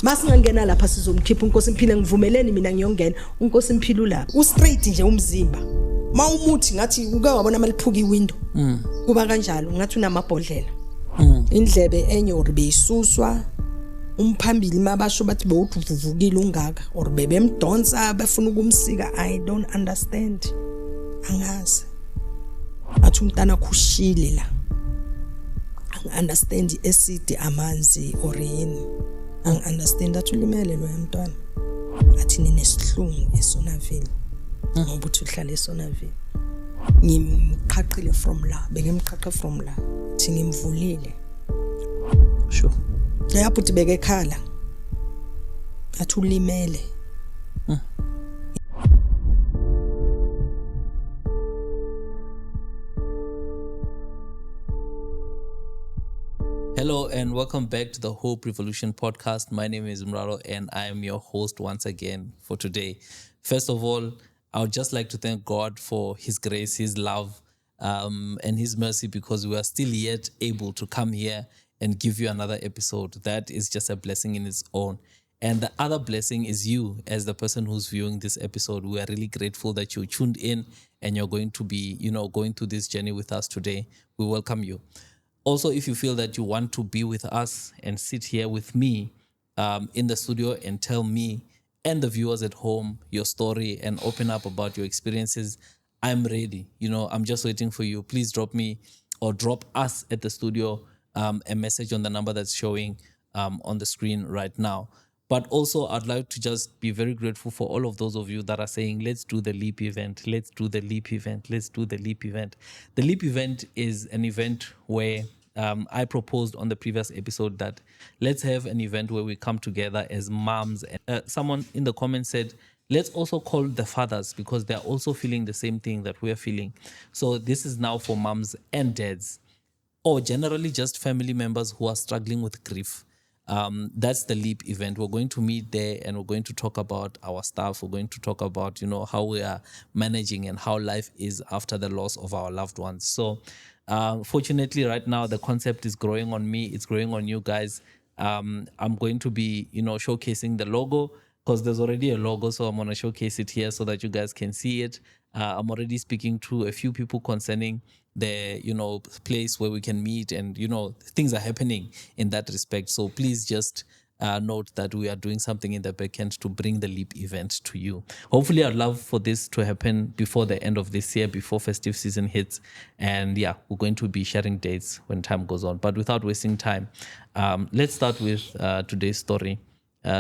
Masingangena lapha sizomkhipha uNkosi Mphile, ngivumeleni mina ngiyongena. UNkosi Mphile ulapha. U-straight nje umzimba. Ma umuthi ngathi uke wabona maliphuka iwindow. Kuba kanjalo ngathi unamabhodlela. Indlebe enye or beyisuswa umphambili mabasho bathi bewuthi uvuvukile ungaka or bebemdonsa befuna ukumsika. I don't understand. Angazi. Athi umntana khushile la. Angi-understand i-acid amanzi or yini. Angi-understand, athi ulimele loya mntwana. Athi ninesihlungu eSonaville. Ngoba uthi uhlala eSonaville. Ngimqhaqhile from la, bengimqhaqhe from la. Thi ngimvulile. Sure. Leya bhuti bekekhala. Athi ulimele. Hello and welcome back to the Hope Revolution podcast. My name is Mraro and I am your host once again for today. First of all, I would just like to thank God for his grace, his love, and his mercy, because we are still yet able to come here and give you another episode. That is just a blessing in its own. And the other blessing is you as the person who's viewing this episode. We are really grateful that you tuned in and you're going to be, going through this journey with us today. We welcome you. Also, if you feel that you want to be with us and sit here with me in the studio and tell me and the viewers at home your story and open up about your experiences, I'm ready. I'm just waiting for you. Please drop me or drop us at the studio a message on the number that's showing on the screen right now. But also, I'd like to just be very grateful for all of those of you that are saying, let's do the LEAP event, let's do the LEAP event, let's do the LEAP event. The LEAP event is an event where I proposed on the previous episode that let's have an event where we come together as moms. And someone in the comments said, let's also call the fathers because they're also feeling the same thing that we're feeling. So this is now for moms and dads, or generally just family members who are struggling with grief. That's the LEAP event. We're going to meet there and we're going to talk about our stuff. We're going to talk about, how we are managing and how life is after the loss of our loved ones. So fortunately, right now, the concept is growing on me. It's growing on you guys. I'm going to be, showcasing the logo because there's already a logo. So I'm going to showcase it here so that you guys can see it. I'm already speaking to a few people concerning the, place where we can meet and, things are happening in that respect. So please just note that we are doing something in the back end to bring the LEAP event to you. Hopefully, I'd love for this to happen before the end of this year, before festive season hits. And yeah, we're going to be sharing dates when time goes on. But without wasting time, let's start with today's story.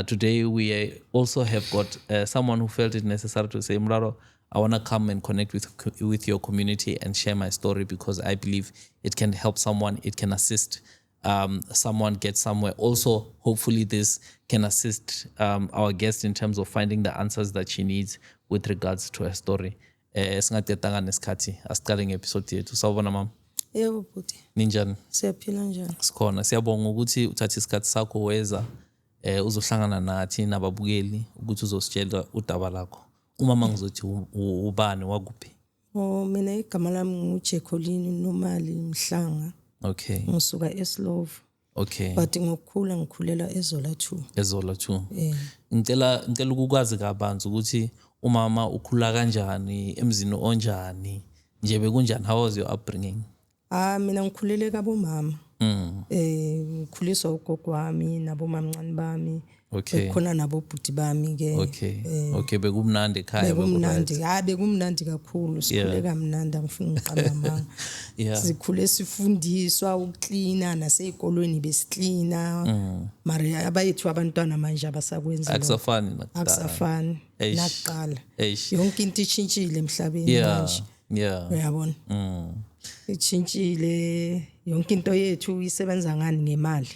Today, we also have got someone who felt it necessary to say, Mraro, I want to come and connect with your community and share my story because I believe it can help someone, it can assist someone get somewhere. Also, hopefully this can assist our guest in terms of finding the answers that she needs with regards to her story. Singaqedanga nesikhathi, asiqale nge-episode yethu. Sawubona mama. Yebo bhuti. Ninjani? Siyaphila njani? Sikhona. Siyabonga ukuthi uthathe isikhathi sakho weza uzohlangana nathi nababukeli ukuthi uzositshela udaba lakho. Umama ngizothi ubani wakuphi? Oh, mina igama lami nguJacqueline Nomali Mhlanga. Okay. Ngisuka eSlovo. Okay. But ngokukhula ngikhulela eZola 2. Ezola 2. Yeah. Ngicela ukukwazi kabanzi ukuthi umama ukhula kanjani, emzini onjani, nje bekunjani, how was your upbringing? Mina ngikhulele kabomama. Ngikhuliswa ugogo wami nabomamncane bami. Okay. Khona nabo bhuti bami ke. Okay. Okay, bekumnandi ekhaya, bekumnandi. Beku-right. Hayi, bekumnandi kakhulu, sikhule kamnandi, angifuni ngiqamba amanga. Sikhule sifundiswa ukuklina nasezikolweni besiklina. Mara abayethu abantwana manje abasakwenzi lokho. Akusafani nakuqala. Akusafani Eish. nakuqala. Eish. Yonke into ishintshile emhlabeni manje. Uyabona? Ishintshile yonke into yethu isebenza ngani ngemali.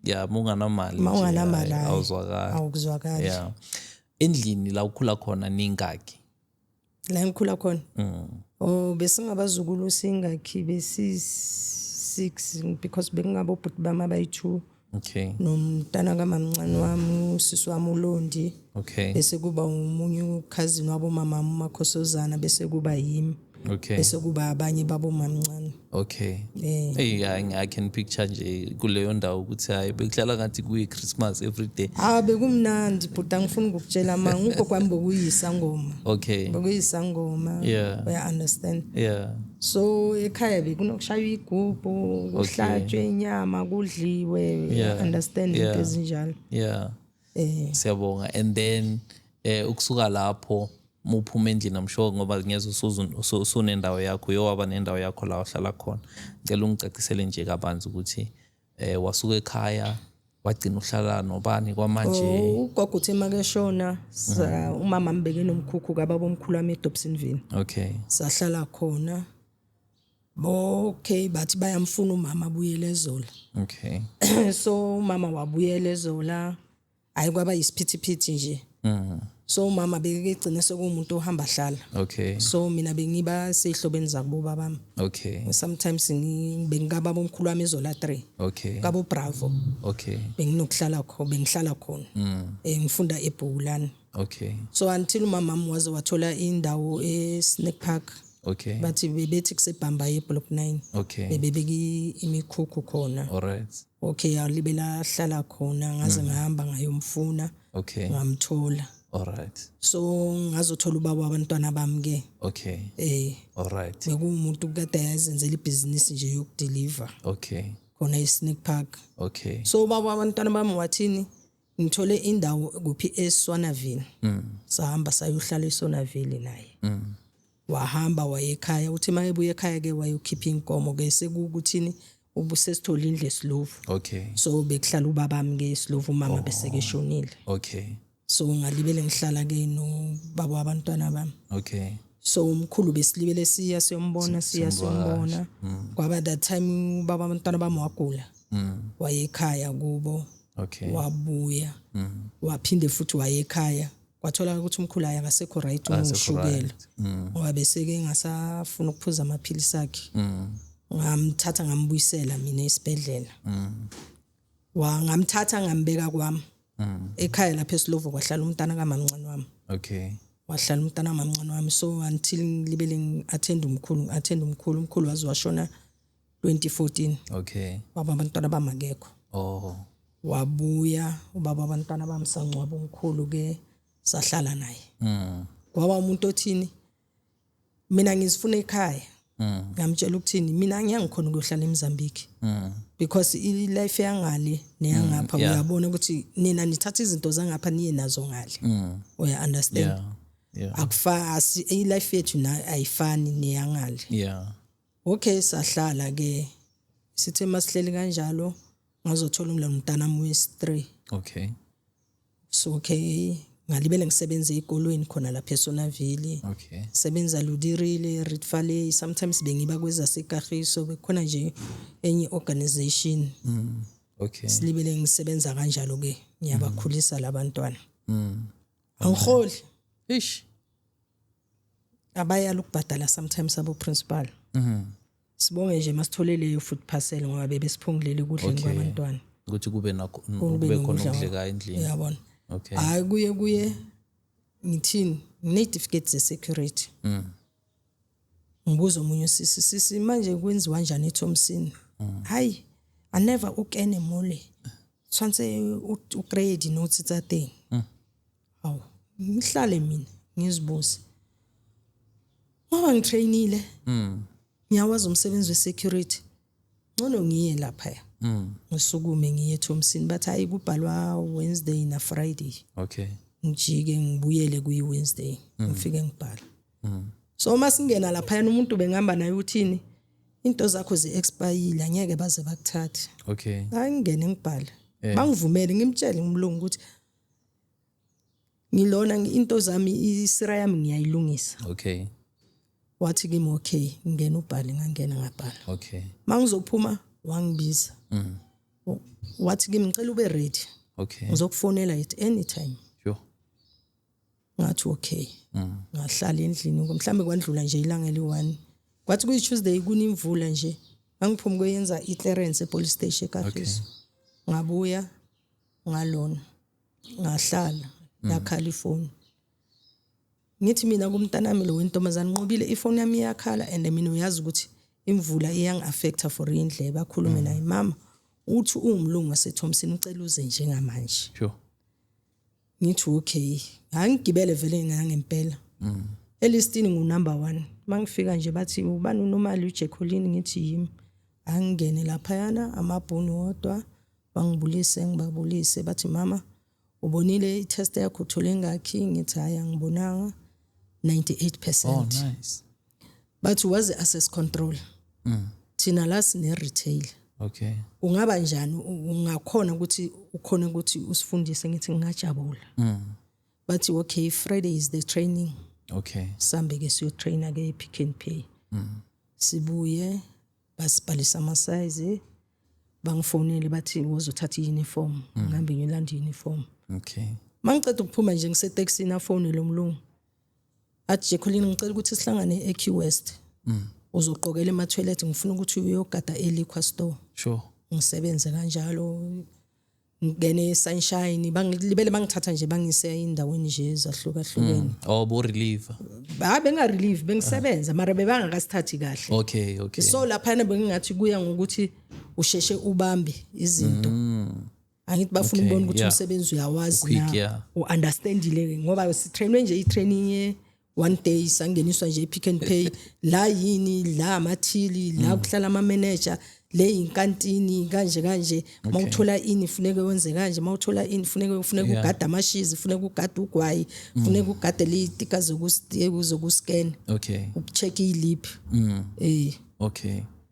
Yeah, munganamali Ma nje, unganamali, hayi, hayi, awuzwakali. awukuzwakali. Yeah. Endlini la ukhula khona ningaki? La ngikhula khona? Oh, besingabazukulu singakhi besi 6 because bekungabo bhuti bami abayi-2. Okay. Nomntana kamamncane wami, usisi wami uLondi. Okay. Bese kuba umunye ukhazini wabo mama uMakhosozana, bese kuba yimi. Bese kuba abanye babomamncane. Eh. Hey, I can picture nje kuleyo ndawo ukuthi hayi, bekuhlala ngathi kuyi Christmas every day. Ah, bekumnandi bhuti, angifuni ukukutshela manga, ugogo wami bekuyisangoma. Bekuyisangoma. Uya understand? Yeah. So ekhaya bekunokushaywa igubhu, kuhlatshwe inyama, kudliwe. Understand, into ezinjalo. Siyabonga. And then ukusuka lapho muphuma endlini, I'm sure ngoba ngiyezwa usunendawo yakho, uyowaba nendawo yakho la ohlala khona. Ngicela ungicacisele nje kabanzi ukuthi wasuka ekhaya wagcina uhlala nobani kwamanje? Oh, ugogo uthe makeshona, umama mbeke nomkhukhu kababa omkhulu wami eDobsonville. Sahlala khona. Okay, bathi bayamfuna umama abuyele eZola. So umama wabuyela eZola, hayi, kwaba yisiphithiphithi nje. So umama bekegcine sekuwumuntu ohamba hlala. So mina bengiba sehlobeni zakubo babami. Sometimes bengikababa omkhulu wami eZola 3. Kabo Bravo. Benginokuhlala khona, bengihlala khona. Ngifunda eBhulani. So until umama wami waze wathola indawo eSnake Park. Bathi bebethi kusebhamba eBlock 9. Bebebeka imikhukhu khona. All right. Okay, alibela hlala khona, ngaze ngahamba ngayomfuna. Ngamthola. All right. So ngazothola ubaba wabantwana bami ke. All right. Bekuwumuntu kade ayazenzela ibhizinisi nje yokudeliver. Khona eSnake Park. So ubaba wabantwana bami wathini, ngithole indawo kuphi, eSwanaville. Sahamba sayohlala eSwanaville naye. Wahamba waye ekhaya, uthi mayebuya ekhaya ke wayokhipha inkomo ke, sekukuthini, ubusesithola indlu eSlovo. So bekuhlala ubabami ke eSlovo, umama bese ke shonile. So ngalibele ngihlala ke nobaba wabantwana bami. So umkhulu besilibele siya siyombona, siya siyombona. Kwaba that time ubaba abantwana bami wagula. Waye ekhaya kubo. Wabuya. Waphinde futhi waye ekhaya. Kwathola ukuthi umkhulu aye akasekho right, unoshukela. Ngoba bese ke ngasafuna ukuphuza amaphilisi akhe. Ngamthatha ngambuyisela mina esibhedlela. Ngamthatha ngambeka kwami. Ekhaya lapha eSlovo kwahlala umntana kamamncane wami. Wahlala umntana kamamncane wami, so until ngilibele ngi-attend umkhulu, ngi-attend umkhulu, umkhulu waze washona 2014. Baba abantwana bami akekho. Wabuya ubaba abantwana bami, sangcwaba umkhulu ke, sahlala naye. Kwaba umuntu othini, mina ngizifuna ekhaya. Ngamtshela ukuthini, mina ngiyangikhona ukuyohlala eMozambique. Because i-life yangale neyangapha, uyabona ukuthi nina nithatha izinto zangapha niye nazo ngale. Uya understand? Yeah. Yeah. Akufa i-life yethu na ayifani neyangale. Okay, sahlala ke, sithe masihleli kanjalo ngazothola umntana wami wesi-3. So okay, ngalibele ngisebenza ezikolweni khona lapha eSonaville. Sebenza Ludirile, Rietvallei, sometimes bengiba kwezaseKagiso, bekhona nje enye organization. Silibele ngisebenza kanjalo ke, ngiyabakhulisa labantwana. Angiholi. Ish. Abayala ukubhadala sometimes abo principal. Sibonge nje masithole leyo food parcel ngoba bebesiphungulele ukudla kwabantwana. Ukuthi kube nakho, kube khona ukudleka endlini. Uyabona. Hayi, kuye ngithini, ngine-certificate ze-security. Ngibuza omunye usisi, sisi manje kwenziwa kanjani eThompson? Hayi, I never ukene mole. Tshwantse u kreye di-notes tsa teng. Hawu, ngihlale mina ngizibuze. Ngoba ngitrainile. Ngiyawazi umsebenzi we-security. Ngcono ngiye lapha. Ngisukume ngiye eThompson, bathi hayi, kubhalwa Wednesday na Friday. Ngijike ngibuyele kuyi Wednesday. Ngifike ngibhala. So masingena lapha umuntu bengihamba naye uthini, into zakho zi-expire, angeke baze bakuthathe. Hayi, ngingene ngibhale. Bangivumele, ngimtshele ngimlungu ukuthi ngilona into zami, isira yami ngiyayilungisa. Wathi kimi okay, ngena ubhale, ngangena ngabhala. Mangizophuma wangibiza. Wathi kimi ngicela ube ready. Ngizokufonela at any time. Ngathi okay. Ngahlala endlini mhlambe kwandlula nje ilanga eli-1. Kwathi kuyi Tuesday kunimvula nje. Ngangiphuma kuyenza i-clearance e-police station eKagiso. Ngabuya ngalona. Ngahlala, yakhala ifoni. Ngithi mina kumntanami lo wentombazane, Nqobile, ifoni yami iyakhala and mina uyazi ukuthi imvula iyangi-affecta for indlebe. Akhulume naye, mama uthi uwumlungu waseThompson, ucela uze njengamanje. Ngithi okay, angigibele vele ngangempela. Elistini ngu-number 1. Mangifika nje bathi ubani unomali uJacqueline, ngithi yimi. Angingene laphayana amabhunu wodwa, bangibulise ngibabulise, bathi mama ubonile i-test yakho uthole ngakhi? Ngithi hayi angibonanga, 98%. Oh nice. Bathi wazi access control. Thina la sine retail. Ungaba njani ungakhona ukuthi ukhona ukuthi usifundise? Ngithi ngingajabula. Bathi okay, Friday is the training. Sambe ke siyo trainer ke Pick n Pay. Sibuye basibhalisa ama size, bangifonele bathi wozothatha i-uniform, ngihambe ngiyolanda i-uniform. Mangiceda ukuphuma nje ngisetekisini, afonele umlungu athi Jacqueline, ngicela ukuthi sihlangane eQ West, uzogqokela ema-toilet, ngifuna ukuthi uyogada e-liquor store. Ngisebenze kanjalo, ngingene e-Sunshine, bangilibele bangithatha nje bangise endaweni nje ezahlukahlukene. Oh, bo reliever. Hayi, benga-relieve, bengisebenza mara bebangakasithathi kahle. So laphana bengingathi kuya ngokuthi usheshe ubambe izinto, angithi bafuna ukubona ukuthi umsebenzi uyawazi Quick, na, u-understandile, ngoba sitrainwe nje i-training ye one day, sangeniswa nje i-Pick and Pay la, yini la, amathili la, kuhlala ama-manager le, inkantini kanje kanje, mawuthola ini funeke wenze kanje, mawuthola ini funeke ugade amashizi, funeke ugade ugwayi, funeke ugade litika zokuscan, ucheck iliphi eh.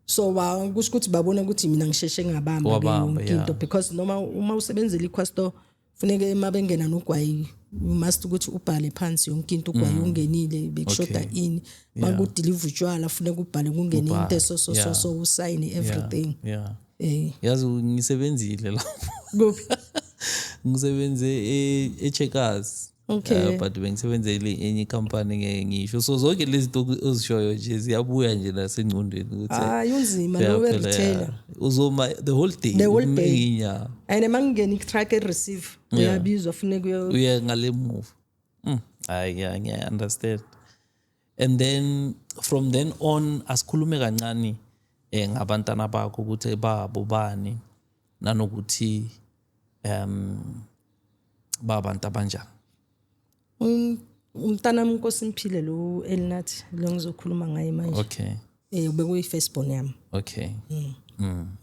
So ba kusho ukuthi babona ukuthi mina ngisheshe ngabamba ke Wabamba, yonke into, because noma uma usebenzela i-liquor store funeke uma bengena nogwayi, you must ukuthi ubhale phansi yonke into, ugwayi ungenile, bekushoda ini, makudeliver utshwala funeka ubhale kungene into so so so, so usayine everything. Yazi ngisebenzile lapho. Kuphi? Ngisebenze e-Checkers. But bengisebenzele enye company, ngeke ngisho. So zonke lezi zinto ozishoyo nje ziyabuya nje nasengqondweni ukuthi Hayi, unzima phela lo phela, we-retailer. yeah. Uzoma the whole day. The whole ume day. ngeenyawo. And mangingena i-truck e-receive uyabizwa funeka Uye ngale move. Hayi, yeah, ngiya understand. And then from then on asikhulume kancane ngabantwana bakho ukuthi babo bani nanokuthi babantu abanjani. Umntanami uNkosimphile lo Elinathi lo ngizokhuluma ngaye manje. Ubekuyi firstborn yami.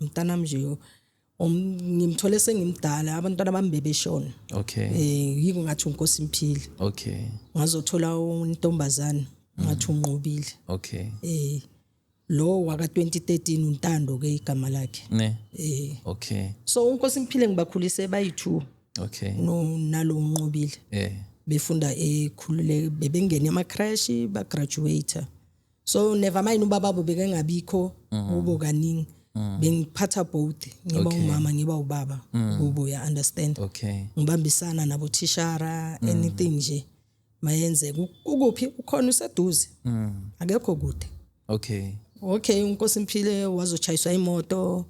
Umntanami nje ngimthole sengimdala, abantwana bami bebeshona. Yiko ngathi uNkosimphile. Ngazothola untombazana ngathi unqobile. Lo waka 2013 uNtando ke igama lakhe. Ne. So uNkosimphile ngibakhulise bayi2. No nalo unqobile. Befunda ekhulule, bebengena ema creche, ba graduate. So never mind ubaba bekengabikho kubo kaningi. Bengiphatha both, ngiba umama ngiba ubaba kubo, ya understand. Ngibambisana nabo thishara, anything nje mayenzeka. Ukuphi ukhona, useduze. Akekho kude. Okay, uNkosimphile wazochayiswa imoto.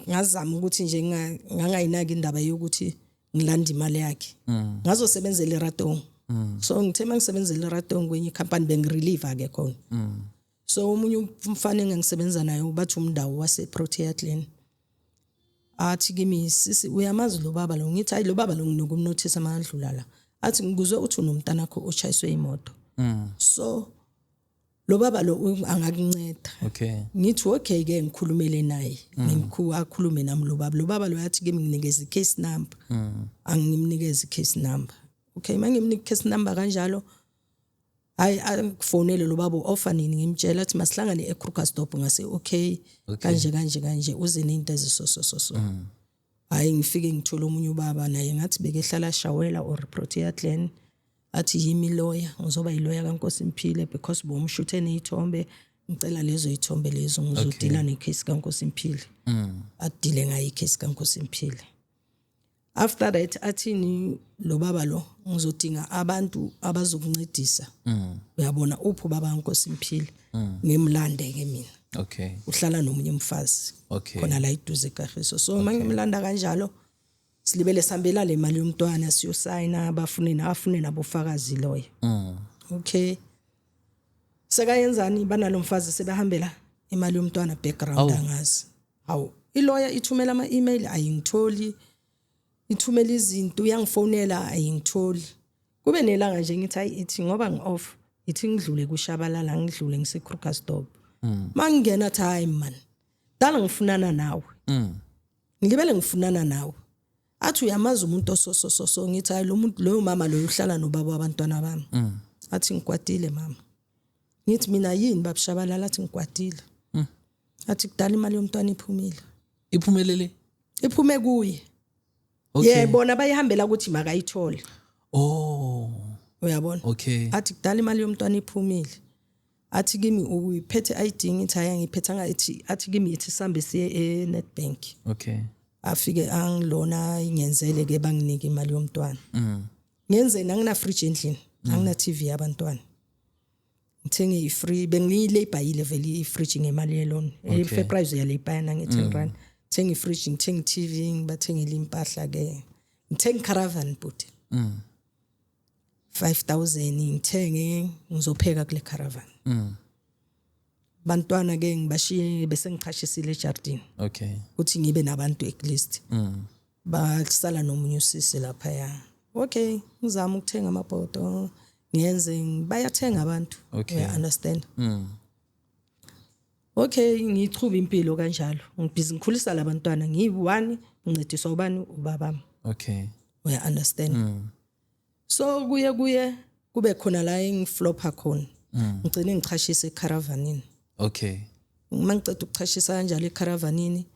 Ngazama ukuthi nje ngangayinaki indaba yokuthi ngilanda imali yakhe. Ngazosebenzela eRatong. So ngithe mangisebenzela eRatong kwenye company bengirelieve ke khona. So omunye umfana engangisebenza naye bathi umndawo wase Protea Glen. Athi kimi, sisi uyamazi lo baba lo? Ngithi hayi, lo baba lo nginokumnothisa mandlula la. Athi ngikuzwe uthi unomntana wakho ochayiswe imoto. So lo baba lo angakunceda. Ngithi okay ke, ngikhulumele naye, ngimkhu akhulume nami lo baba. Lo baba lo yathi kimi nginikeze i-case number. Angimnikeze i-case number. Okay, mangimnika i-case number kanjalo, hayi, angifonele lo baba offer nini, ngimtshela athi masihlangane eKrugersdorp, ngase okay, kanje kanje kanje, uze nento eziso so so so. Hayi, ngifike ngithola omunye ubaba naye ngathi bekehlala Shawela or Protea Glen, athi yimi lawyer, ngizoba yiloya kaNkosimphile because bomshuthe nezithombe, ngicela lezo izithombe lezo, ngizodila necase kaNkosimphile. Adile ngayo icase kaNkosimphile. After that athini lo baba lo, ngizodinga abantu abazokuncedisa, uyabona uphi ubaba kaNkosimphile, ngimlande ke mina. Uhlala nomunye umfazi khona la eduze eKagiso. So mangimlanda kanjalo Silibele sambela le mali yomntwana, siyosayina, bafune afune nabofakazi loyo. Okay, sekayenzani banalomfazi, sebahambela imali yomntwana background. Angazi, hawu, iloya ithumela ama-email, ayingitholi, ithumela izinto, uyangifonela, ayingitholi. Kube nelanga nje ngithi hayi, ithi ngoba ngi-off, ithi ngidlule kushabalala, ngidlule ngise-Krugersdorp. Mangingena athi, "Hayi man, dala ngifunana nawe." Ngilibele ngifunana nawe. Athi, "Uyamazi umuntu ososososo?" Ngithi, "Hayi, lo muntu loyo, mama loyo uhlala nobaba wabantwana bami." Athi, "Ngikwatile mama." Ngithi mina, "Yini, babushabalala?" Athi, "Ngikwatile." Athi, "Kudala imali yomntwana iphumile." Iphumelele? Iphume kuye. Yebona bayihambela ukuthi makayithole. Oh. Uyabona? Okay. Athi, "Kudala imali yomntwana iphumile." Athi kimi, "Uyiphethe ID?" Ngithi, "Hayi, angiyiphethanga." Athi kimi, "Ithi sambe siye e-Nedbank." Afike angilona, ingenzele ke, banginike imali yomntwana. Ngenzeni? Angina fridge endlini, angina TV yabantwana. Ngithenge i-free, bengiyilebhayile vele i-fridge ngemali ye-loan. E-fair price uyalebhaya nange-10 rand. Ngithenga i-fridge, ngithenga i-TV, ngibathengele impahla ke, ngithenga i-caravan but 5000, ngithenge, ngizopheka kule caravan. Bantwana ke ngibashiye, bese ngichashisile ejardini ukuthi ngibe nabantu at least. Basala nomunye usisi laphaya. Okay, ngizama ukuthenga amabhodo, ngiyenze, bayathenga abantu. You understand? Okay, ngichuba impilo kanjalo, ngibhizi ngikhulisa labantwana, ngiyi-one, ngincediswa ubani? Ubabami. Uya understand? So kuye kube khona la engiflopha khona, ngigcine ngichashisa ekharavanini. Uma ngiceda ukuchashisa kanjalo ekharavanini,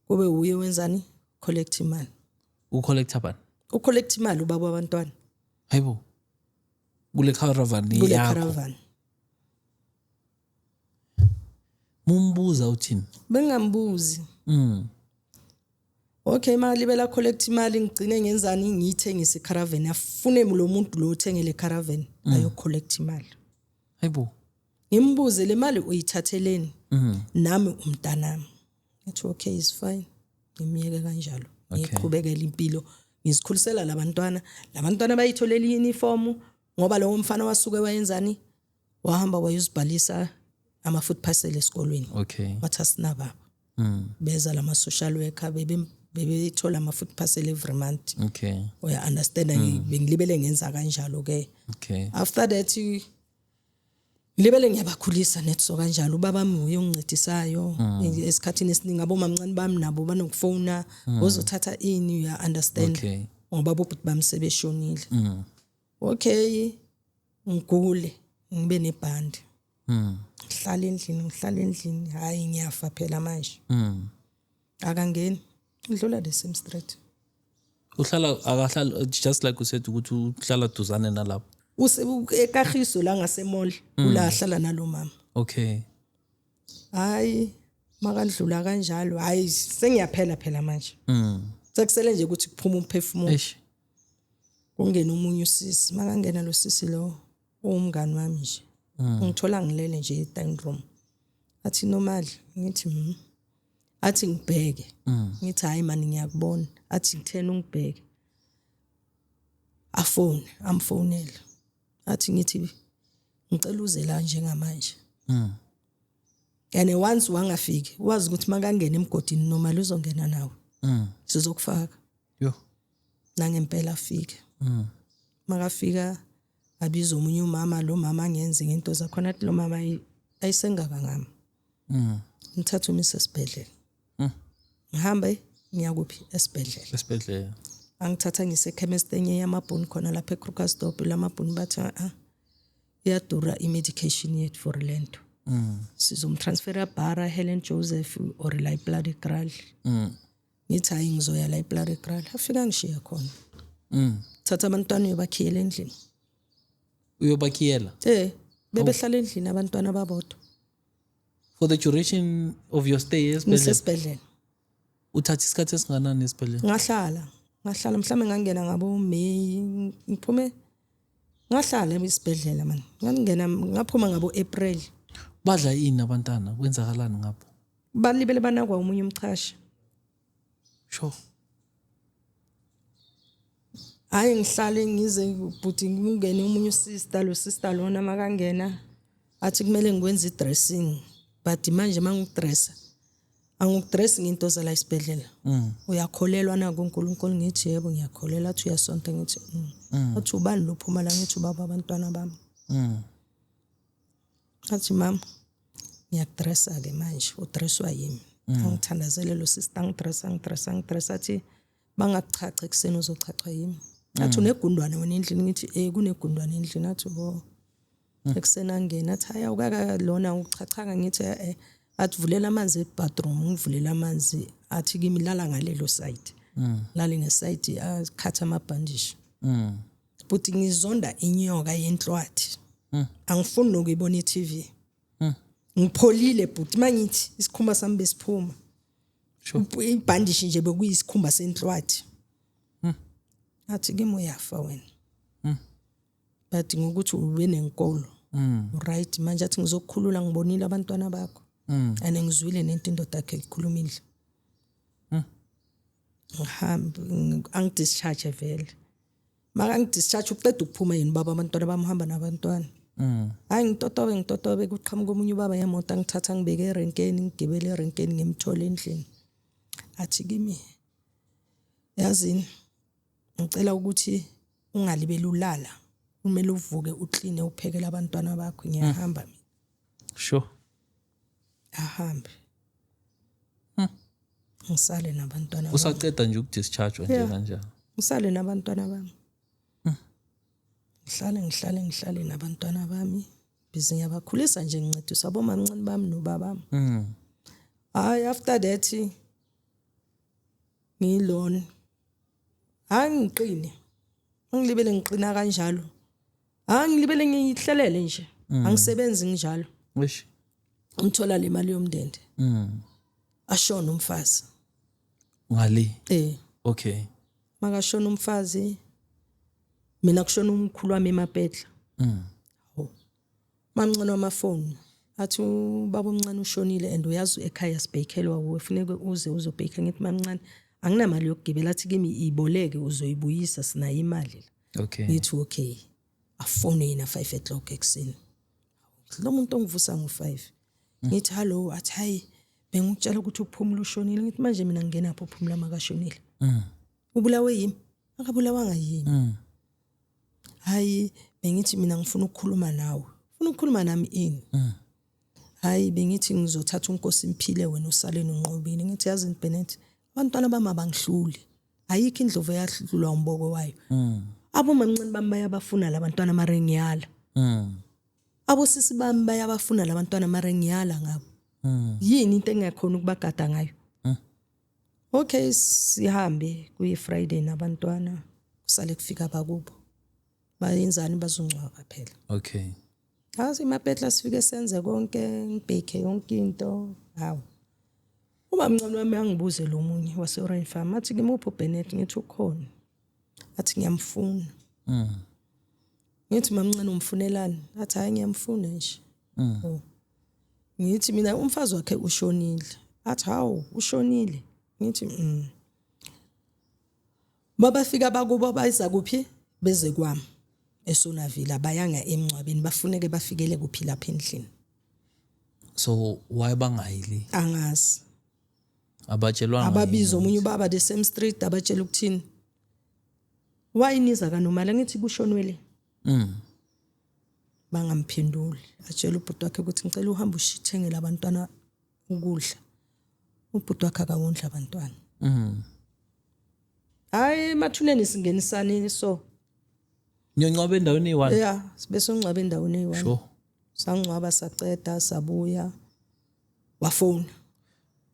kube uye wenzani? Collect imali. Ucollecta bani? Ucollect imali ubaba wabantwana. Hayibo, kule caravan Kule yakho? Caravan. Mumbuza uthini? Bengambuzi. Okay, malibela collect imali, ngigcine ngenzani? Ngiyithengise icaravan, afune lo muntu lo uthengele caravan ayo collect imali. Hayibo. Ngimbuze, "Le mali uyithatheleni? Nami umntanami." Ngithi, "Okay, is fine." Ngimiyeke kanjalo, ngiqhubekela impilo, ngizikhulisela labantwana. Labantwana bayitholela i-uniform, ngoba lowo mfana wasuke wayenzani? Wahamba wayozibhalisa ama-food parcel esikolweni. Wathi, "Asinababa." Beza lama social worker, bebe bebethola ama-food parcel every month. Uya understand? Bengilibele ngenza kanjalo ke. After that ngilibele ngiyabakhulisa net, so kanjalo ubaba wami uye ongincedisayo esikhathini esiningi. Abomamncane bami nabo banokufona, ozothatha ini, uya understand? Ngoba bobhuti bami sebeshonile. Okay, ngigule, ngibe nebhandi. Ngihlala endlini, ngihlala endlini, hayi, ngiyafa phela manje. Akangeni, ngidlula the same street. Uhlala, akahlali, just like you said ukuthi uhlala duzane nalapho? Ekahiso la ngasemall, ula ahlala nalo mama. Hayi, makandlula kanjalo, hayi, sengiyaphela phela manje. Sekusele nje ukuthi kuphume umphefumulo. Eish. Kungena omunye usisi. Makangena lo sisi lo, uwumngani wami nje, ngithola ngilele nje e-dining room. Athi, "Nomali." Ngithi, Athi, "Ngibheke." Ngithi, "Hayi mani, ngiyakubona." Athi, "Kuthena ungibheke." Afone, amfonela, athi, ngithi ngicela uze la njengamanje. And once wangafiki, wazi ukuthi makangena emgodini noma uzongena nawe. Sizokufaka. Yo. Nangempela afike. Makafika abiza omunye umama, lo mama angenzi ngento zakhona. Athi lo mama, "Ayisengaka ngami." Ngithatha umise esibhedlela. Ngihambe ngiyakuphi? Esibhedlela. Esibhedlela. Angithatha ngise chemist enye yamabhuni khona lapha eKrugersdorp. Lamabhuni bathi, "Ah, iyadura i-medication yethu for lento. Sizomtransfera Bara, Helen Joseph or la ePladekral." Ngithi, "Hayi, ngizoya la ePladekral." Afika ngishiye khona. Thatha abantwana uyobakhiyela endlini. Uyobakhiyela? Eh, bebehlala endlini abantwana babodwa. For the duration of your stay esibhedlela? Ngisesibhedlela. Uthatha isikhathi esinganani esibhedlela? Ngahlala mhlawumbe ngangena ngabo May, ngiphume, ngahlala esibhedlela man, ngangena ngaphuma ngabo April. Badla ini abantwana? Kwenzakalani ngapho? Balibele banakwa omunye umchashi. Sure. Hayi, ngihlale ngize bhuti ngingene omunye usister, lo sister lona makangena athi kumele ngikwenze i-dressing, but manje mangikudressa angikudressi ngento zala esibhedlela. Uyakholelwa na kuNkulunkulu? Ngithi yebo, ngiyakholelwa. Athi uyasonta? Ngithi. Athi ubani lo phuma la? Ngithi ubaba abantwana bami. Athi mama, ngiyakudressa ke manje, udresswa yimi. Angithandazele lo sister, angidressa, angidressa, angidressa. Athi bangakuchacha ekuseni, uzochachwa yimi. Athi unegundwane wena endlini? Ngithi eh, kunegundwane endlini. Athi oh, ekuseni angena athi hayi, awukaka lona ukuchachanga. Ngithi eh. Athi vulela amanzi ebathroom, ngivulela amanzi. Athi kimi lala ngalelo side, lale ngeside, akhatha amabhandishi. But ngizonda inyoka yenhlwathi, angifuni nokuyibona i-TV. Ngipholile but mangithi isikhumba sami besiphuma. Ibhandishi nje bekuyisikhumba senhlwathi. Athi kimi uyafa wena, but ngokuthi ube nenkolo, right manje. Athi ngizokukhulula, ngibonile abantwana bakho and ngizwile nento indoda yakhe ikhulumile. Ngihambe angidischarge vele. Maka ngidischarge, uqeda ukuphuma yena ubaba abantwana bami, uhamba nabantwana. Hayi, ngitotobe, ngitotobe, kuqhamuka omunye ubaba yemoto, angithatha ngibeke erenkeni, ngigibele erenkeni, ngimthole endlini. Athi kimi yazini, ngicela ukuthi ungalibeli ulala, kumele uvuke ukline, uphekele abantwana bakho, ngiyahamba mina. Ahambe, ngisale nabantwana bami. Usaceda nje ukudischarge nje kanjalo? Ngisale nabantwana bami, ngihlale, ngihlale, ngihlale nabantwana bami, busy ngiyabakhulisa nje, ngincediswa abomamncane bami nobabami. Hayi, after that ngilona, hayi, ngiqine, ngilibele ngiqina kanjalo. Hayi, ngilibele ngihlelele nje, angisebenzi nginjalo. Eish. Ngithola le mali yomndende. Ashona umfazi. Ngale. Eh. Makashona umfazi, mina kushona umkhulu wami eMapetla. Hawu, mamncane wamafoni athi ubaba omncane ushonile and uyazi ekhaya sibhekhelwa wuwe, funeke uze uzobhekha. Ngithi mamncane, anginamali yokugibela. Athi kimi iboleke, uzoyibuyisa, sinayo imali la. Ngithi okay. Afone yena 5 o'clock ekuseni. Lo muntu ongivusa ngo-5, ngithi hallo. Athi hayi, bengikutshela ukuthi uPhumula ushonile. Ngithi manje mina ngingenapho, uPhumula makashonile ubulawe yimi? Akabulawanga yimi. Hayi, bengithi mina ngifuna ukukhuluma nawe. Ufuna ukukhuluma nami ini? Hayi, bengithi ngizothatha uNkosi Mphile, wena usale noNqobile. Ngithi yazi Bennett, abantwana bami abangihluli, ayikho indlovu eyahlulwa umboko wayo. Abomamncane bami bayabafuna labantwana, mara ngiyala. Abosisi bami bayabafuna labantwana, mara ngiyala ngabo. Yini into engingakhona ukubagada ngayo? Okay, sihambe kuyi Friday nabantwana, kusale kufika abakubo, bayenzani, bazongcwaba phela. Hazi iMapetla, sifike senze konke, ngibheke yonke into. Hawu, uma mncane wami angibuze lo munye wase-Orange Farm, athi ngimuphi uBennett? Ngithi ukhona. Athi ngiyamfuna. Ngithi mamncane, umfunelani? Athi hayi, ngiyamfuna nje. Oh. Ngithi mina umfazi wakhe ushonile. Athi hawu, ushonile? Ngithi. Babafika bakubo, bayiza kuphi? Beze kwami eSonavilla, bayanga emngcwabeni, bafuneke bafikele kuphi? Lapha endlini. So why bangayili? Angazi. Abatshelwanga? Ababiza omunye ubaba the same street, abatshela ukuthini, why niza kanomala? Ngithi kushonwele. Bangamphenduli. Atshela ubhuti wakhe ukuthi ngicela uhambe ushithengele abantwana ukudla. Ubhuti wakhe akawondla abantwana. Hayi, emathuneni singenisani so. Niyongcwaba endaweni eyi-one? Yeah, sibe songcwaba endaweni eyi-one. Sangcwaba, saceda, sabuya, wafona.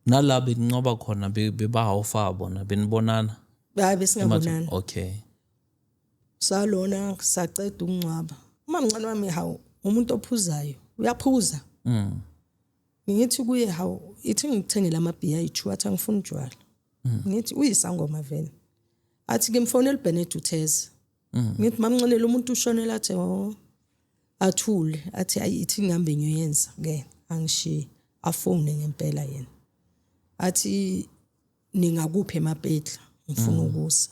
Nala benincwaba khona bebahawufa bona, benibonana? Hayi, besingabonani. Salona, saceda ukungcwaba. Umamncane wami, hawu, umuntu ophuzayo, uyaphuza. Ngithi kuye hawu, ithi ngikuthengele amabhiya ayi-2. Athi angifuni utshwala. Ngithi uyisangoma vele. Athi ke mfonela uBennett utheze. Ngithi mamncane, lo muntu ushonela. Athi oh, athule. Athi ayi, ithi ngihambe ngiyoyenza ke, angishiye. Afone ngempela yena, athi ningakuphi eMapetla, ngifuna ukuza.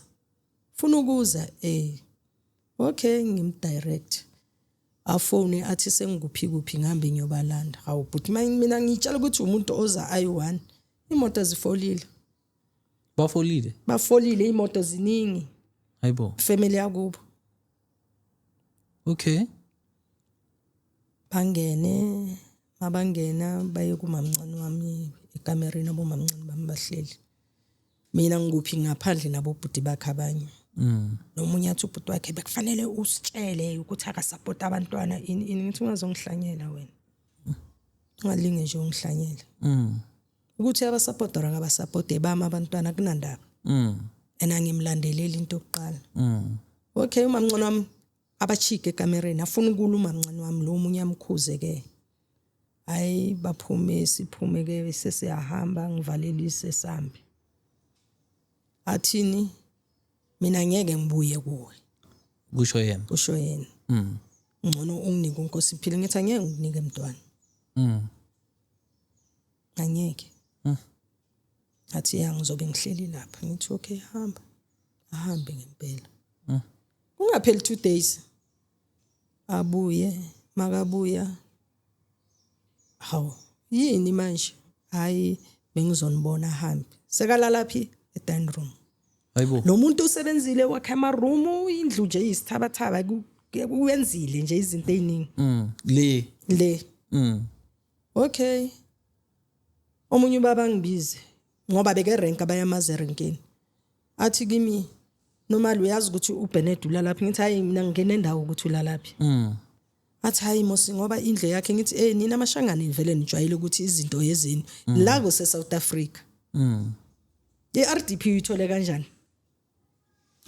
Funa ukuza okay, ngimdirect afone athi sengikuphi kuphi, ngihambe ngiyobalanda. Hawu but mina ngitshela ukuthi umuntu oza ayi-1, imoto zifolile. Bafolile? Bafolile, imoto ziningi. Hayibo. Family yakubo. Okay. Bangene, mabangena baye kumamncane wami ekamereni, abomamncane bami bahleli. Mina ngikuphi ngaphandle nabobhuti bakhe abanye. Nomunye athi ubhuti wakhe bekufanele usitshele ukuthi akasupport abantwana ini ini. Ngithi ungazongihlanyela wena. Ungalinge nje ungihlanyele. Ukuthi abasupport or akabasupport bami abantwana kunandaba. And angimlandeleli into yokuqala. Okay, umamncane wami abachike ekamereni afuna ukuluma umamncane wami lo munye amkhuze ke. Hayi baphume, siphume ke sesiyahamba, ngivalelise sambe. Athini mina ngeke ngibuye kuwe. Kusho yena. Kusho yena. Ngcono unginike uNkosiphile. Ngithi angeke ngikunike mntwana. Angeke. Athi ya ngizobe ngihleli lapha. Ngithi okay hamba. Ahambe ngempela. Kungapheli 2 days. Abuye, makabuya. Hawu, yini manje? Hayi bengizonibona ahambe. Sekalala phi? E-dining room. Hayibo. Lo muntu usebenzile wakha ama room, indlu nje isithabathaba, uyenzile nje izinto eziningi. Le. Le. Okay. Omunye ubaba ngibize ngoba beke rank abayamazi erenkeni. Athi kimi noma uyazi ukuthi uBernard ulalaphi, ngithi hayi mina ngingena endawo ukuthi ulalaphi. Athi hayi mosi ngoba indlu yakhe, ngithi nina amashangane vele nijwayele ukuthi izinto yezini la kuse South Africa. iRDP uyithole kanjani?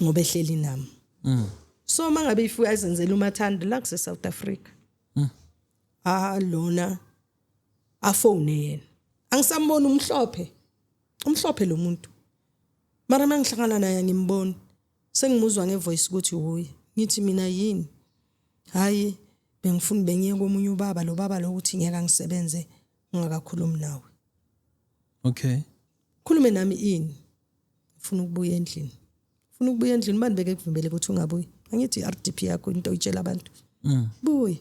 Ngoba ehleli nami. So mangabe ifuya azenzela umathanda la kuse South Africa. Ah lona afone yena. Angisamboni umhlophe. Umhlophe lo muntu. Mara mangihlangana naye ngimbona. Sengimuzwa ngevoice ukuthi uye. Ngithi mina yini? Hayi bengifuna bengiye komunye ubaba, lo baba lo uthi ngeke angisebenze ngingakakhulumi nawe. Okay. Khulume nami ini? Ufuna ukubuya endlini. Ufuna ukubuya endlini bani beke kuvimbele ukuthi ungabuyi? Angithi iRDP yakho into oyitshela abantu. Buye.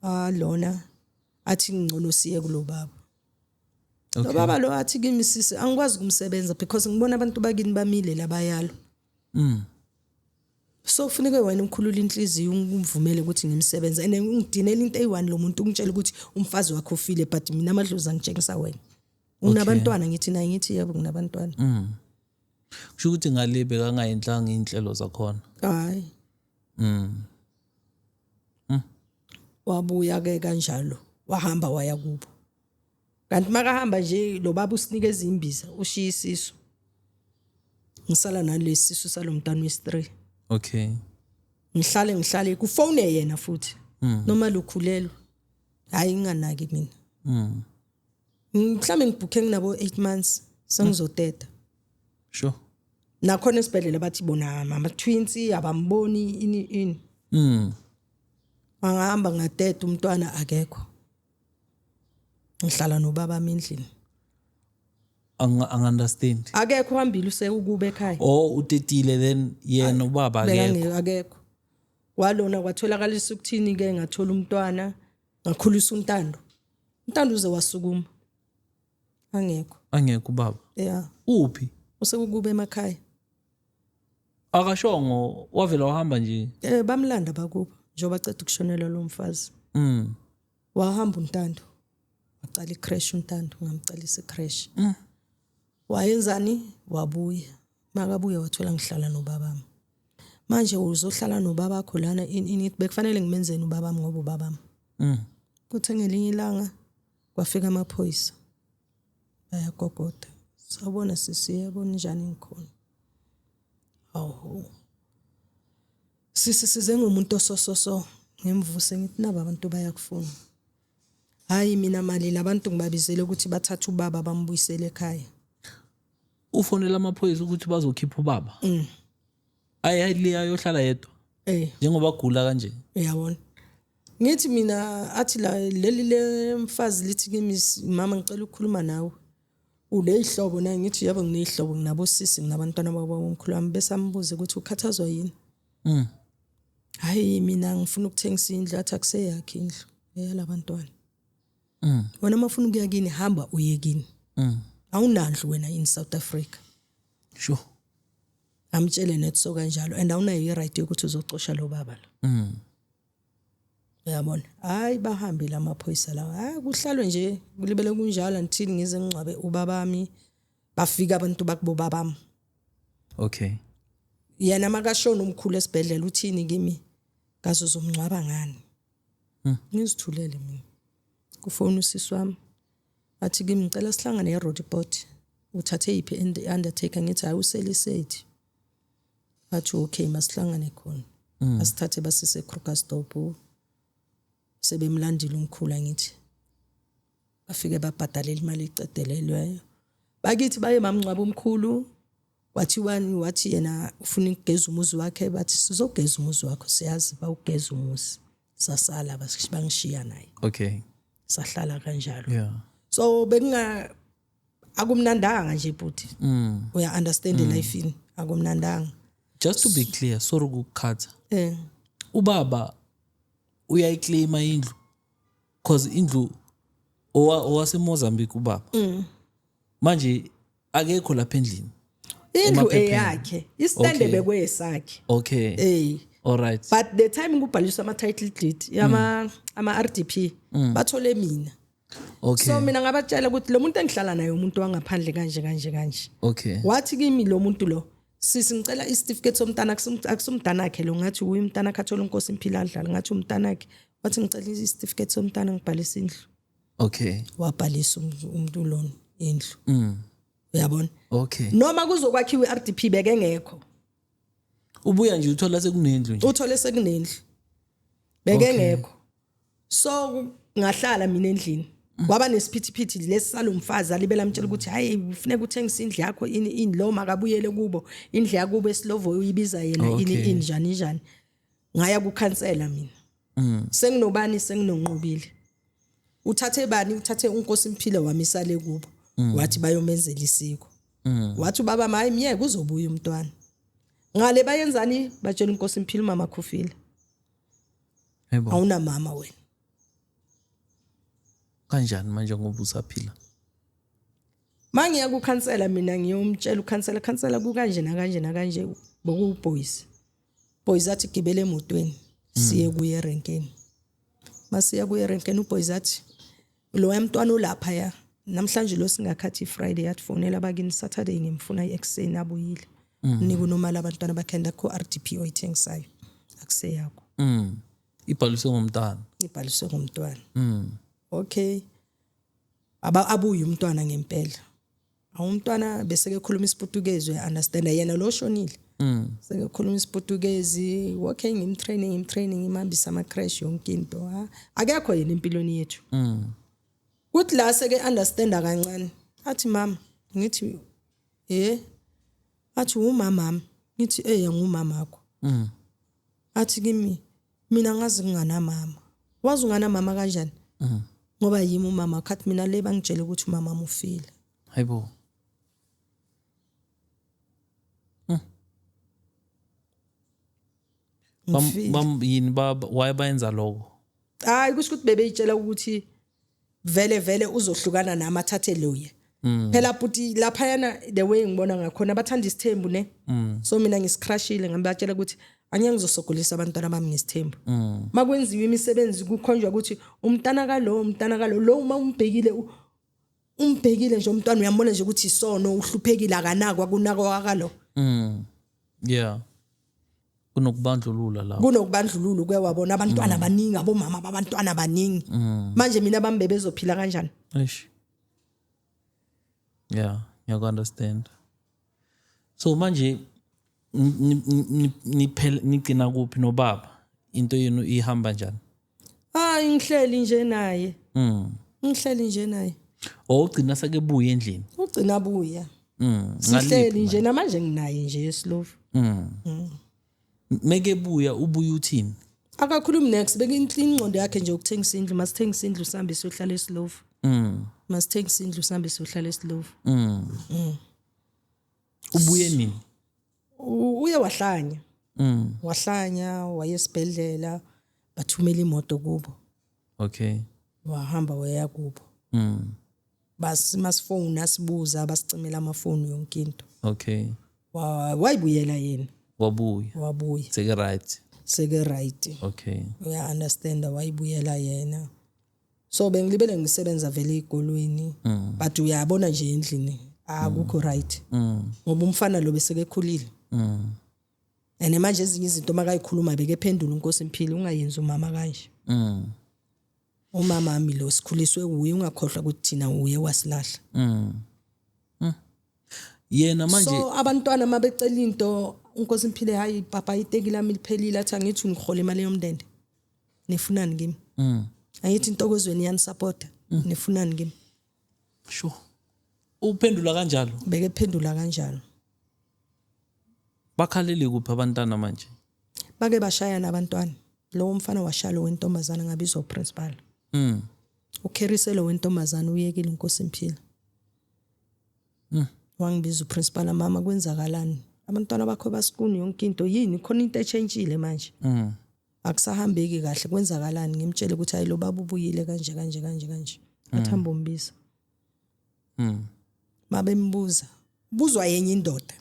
Ah lona athi ngcono siye kulo baba. Lo baba lo athi kimi sisi angikwazi ukumsebenza because ngibona abantu bakini bamile labayalo. So kufuneka wena ukhulule inhliziyo ungivumele ukuthi ngimsebenze, and ungidinela into eyi-1 lo muntu ungitshela ukuthi umfazi wakho ufile, but mina amadlozi angitshengisa wena. Unabantwana? Ngithi naye, ngithi yebo nginabantwana. Kusho ukuthi ngale bekangayenhlanga inhlelo zakhona. Hayi. Wabuya ke kanjalo wahamba waya kubo. Kanti makahamba nje lo baba usinikeza imbiza ushiya isisu. Ngisala nalesi sisu salomntwana wesi3. Okay. Ngihlale kufone yena futhi. Noma lukhulelwa. Hayi nginganaki mina. Mhlambe ngibhukhe nginabo 8 months sengizoteta. Sure. Nakhona esibhedlela bathi bona ama twins abamboni ini ini. Angahamba ngateta umntwana akekho. Ngihlala nobaba endlini. Ang understand. Akekho uhambile usekube ekhaya. Oh utetile then yena ubaba akekho. Akekho. Walona kwatholakala ukuthini ke ngathola umntwana ngakhulisa uNtando. uNtando uze wasukuma. Angekho. Angekho ubaba. Yeah. Uphi? Usekube emakhaya. Akashongo wavela wahamba nje. Bamlanda bakubo njengoba ceda ukushonela lo mfazi. Wahamba uNtando. Waqala icrash uNtando, ngamqalisa icrash. Wayenzani? Wabuya. Makabuya wathola ngihlala nobabami. Manje uzohlala nobabakho lana ini bekufanele ngimenzeni ubabami ngoba ubabami. Kuthe ngelinye ilanga kwafika amaphoyisa. Bayagogoda. Sawubona sisi, yabona njani ngikhona. Awu. Sisi size ngumuntu osososo ngimvuse ngithi naba abantu bayakufuna. Hayi mina mali labantu ngibabizele ukuthi bathathe ubaba bambuyisele ekhaya. Ufonela amaphoyisa ukuthi bazokhipha ubaba. Ayi liya yohlala yedwa. Njengoba gula kanje. Uyabona. Ngithi mina athi la leli lemfazi lithi kimi mama ngicela ukukhuluma nawe. Uneyihlobo naye? Ngithi yebo, ngineyihlobo, nginabosisi, nginabantwana babo omkhulu wami. Bese ambuze ukuthi ukhathazwa yini. Hayi, mina ngifuna ukuthengisa indlu. Athi akuseyakhe indlu, eyalabantwana. Wena uma ufuna ukuya kini, hamba uye kini. Awunandlu wena in South Africa. Amtshele nethi so kanjalo, and awunayo i-right yokuthi uzocosha lo baba lo. Uyabona, hayi, bahambile amaphoyisa lawa. Hayi, kuhlalwe nje, kulibele kunjalo until ngize ngingcwabe ubabami. Bafika abantu bakubo babami. Yena makashona umkhulu esibhedlela, uthini kimi? Kaze uzomngcwaba ngani? Ngizithulele mina. Kufona usisi wami, athi kimi, ngicela sihlangane eRoodepoort, uthathe yiphi undertaker? Ngithi hayi, uselisethi. Athi okay, masihlangane khona. Asithathe basise Krugersdorp, sebemlandile umkhulu. Angithi bafike babhadalela imali ecedelelweyo. Bakithi baye mamngcwaba umkhulu. Kwathiwani? Wathi yena ufuna ukugeza umuzi wakhe. Bathi sizogeza umuzi wakho, siyazi bawugeza umuzi. Sasala, bangishiya naye. Sahlala kanjalo. So bekunga akumnandanga nje bhuti. Uya understand, life akumnandanga. Just to be clear, sorry ukukhatha. Ubaba uyayiclaima indlu, cause indlu owaseMozambique ubaba. Manje akekho lapha endlini. Indlu Emaphepheni. Eyakhe, istande bekwesakhe. All right. But the time kubhaliswa ama title deed yama ama RDP, bathole mina. So mina ngabatshela ukuthi lo muntu engihlala naye umuntu wangaphandle, kanje kanje kanje. Wathi kimi lo muntu lo, sisi, ngicela isitifiketi somntana. Akusumntana akhe lo? Ngathi uyi umntana akhe, athola unkosi impilo adlala. Ngathi umntana akhe. Wathi ngicela isitifiketi somntana, ngibhalisa indlu. Wabhalisa umuntu lona indlu. Uyabona? Noma kuzokwakhiwa i-RDP bekengekho. Ubuya nje uthola sekunendlu nje. Uthole sekunendlu, bekengekho. So ngahlala mina endlini, kwaba nesiphithiphithi lesi salomfazi alibela amtshela ukuthi hayi, kufuneka uthengise indlu yakho, ini ini, lo makabuyele kubo, indlu yakubo eSlovo uyibiza yena ini. Ini njani njani. Ngaya kukhansela mina. Senginobani? Senginonqobile. Uthathe bani? Uthathe unkosi Mphile wamisale kubo. Wathi bayomenzela isiko. Wathi ubaba mayi myeke, uzobuya umntwana. Ngale bayenzani? Batshela inkosi Mphile, umama khufile. Yebo. Awunamama wena. Kanjani manje ngoba usaphila? Mangiya kukhansela mina, ngiyomtshela ukhansela, khansela, kukanje nakanje nakanje. Bokuboys boys athi gibele emotweni, siye kuye erenkeni. Masiya kuye erenkeni, uboys athi lo mntwana ulapha ya namhlanje lo singakhathi Friday. Yathi fonela abakini Saturday, ngimfuna ekuseni abuyile. Nika unomali abantwana bakhe, ndakho RDP oyithengisayo akuseyakho. Ibhaliswe ngomntana. Ibhaliswe ngumntwana. Okay, aba abuye umntwana ngempela. Awumntwana bese ke khuluma isiPortuguese, uya understand yena lo shonile. Seke khuluma isiPortuguese. Okay, ngimtraining, ngimtraining, ngimhambisa ama crash, yonke into. Ha, akekho yena empilweni yethu. Kuthi la seke understand kancane, athi mama. Ngithi athi umama. Ngithi ngumama wakho. Athi kimi, mina ngazi kunganamama. Wazi unganamama kanjani? Ngoba yimi umama. Khathi mina le bangitshela ukuthi umama ufile. Hayibo. Bam Ngifile. Bam yini ba why bayenza lokho? Hayi, kusho ukuthi bebeyitshela ukuthi vele vele uzohlukana nami, athathe loye. Phela buti, laphayana the way ngibona ngakhona, bathanda isithembu ne. So mina ngisicrushile, ngibatshela ukuthi angeke ngizosogolisa abantwana bami ngesithembu. Makwenziwa imisebenzi, kukhonjwa ukuthi umntana kalo, umntana kalo lo, uma umbhekile, umbhekile nje umntwana, uyambona nje ukuthi isono, uhluphekile, akanakwa, kunakwa kalo. Yeah. Kunokubandlulula la. Kunokubandlululo kuye wabona abantwana baningi, abomama babantwana baningi. Manje mina bami bebezophila kanjani? Eish. Yeah, ngiyaku understand. So manje niphela nigcina kuphi nobaba? Into yenu ihamba njani? Hayi, ngihleli nje naye. Ngihleli nje naye. Oh, ugcina sake buye endlini. Ugcina buya. Sihleli nje namanje, nginaye nje eSlovo. Meke buya, ubuya uthini? Akakhulumi next, beka ingqondo yakhe nje ukuthengisa indlu. Masithengisa indlu, sihambe siyohlala eSlovo. Masithengisa indlu sihambe siyohlala eSlovo. Ubuye nini? Uye wahlanya. Wahlanya, waye esibhedlela, bathumela imoto kubo. Wahamba waya kubo. Bas masifoni asibuza, basicimela amafoni, yonke into. Wayibuyela yena. Wabuya. Wabuya. Seke right. Seke right. Uya understand, wayibuyela yena. So bengilibele ngisebenza vele egolweni, but uyabona nje endlini akukho right ngoba umfana lo besekekhulile. And manje ezinye izinto makayikhuluma bekephendula uNkosi Mphile, ungayenzi umama kanje. Umama ami lo, sikhuliswe uye, ungakhohlwa ukuthi thina uye wasilahla. Yena manje So abantwana mabecela into, uNkosi Mphile, hayi papa, iteki lami liphelile, athi angithi ngihola imali yomndende, nifunani kimi? Angithi intokozweni yanisupporta, nifunani kimi? Sure. Uphendula kanjalo. Bekephendula kanjalo. Bakhalele kuphi abantwana manje? Bake bashayana abantwana. Lowo mfana washaya lo wentombazana, ngabizwa uprincipal. Ukherise lo wentombazana, uyekile uNkosi Mphile. Wangibiza uprincipal, mama kwenzakalani? Abantwana bakho basikuni yonke into, yini khona into etshentshile manje? Akusahambeki kahle, kwenzakalani? Ngimtshele ukuthi hayi, lo baba ubuyile kanje kanje kanje kanje. Athamba umbiza. Mabembuza, buzwa yenye indoda.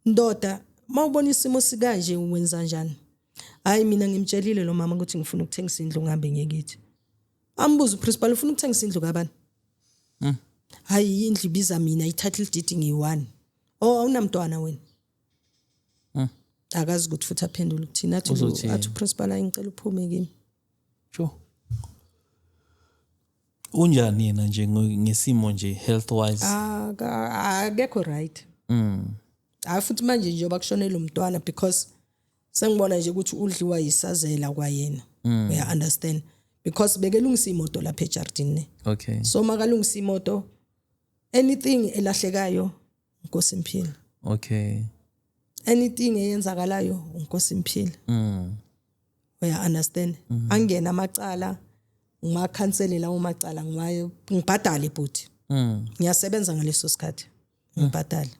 Ndoda, mawubona isimo sikanje wenza njani? Hayi, mina ngimtshelile lo mama ukuthi ngifuna ukuthengisa indlu ngihambe ngekithi. Ambuza uprincipal, ufuna ukuthengisa indlu kabani? Hayi, indlu ibiza mina, i-title deed ngiyi-one. Oh, awunamntwana wena? Akazi ukuthi futhi aphendule ukuthini, athi Uzothini? Athi uprincipal, hayi, ngicela uphume kimi. Sure. Unjani yena nje ngesimo nje, health wise? Akekho right. Hayi, futhi manje njengoba kushonele umntwana, because sengibona nje ukuthi udliwa yisazela kwayena, uya understand, because bekelungisa imoto lapha ejardini, ne. So makalungisa imoto, anything elahlekayo, Nkosi Mphile. Anything eyenzakalayo, uNkosi Mphile. Uya understand, angena amacala, ngimakhansele lawo macala, ngiwaye ngibhadale bhuti. Ngiyasebenza ngaleso sikhathi, ngibhadale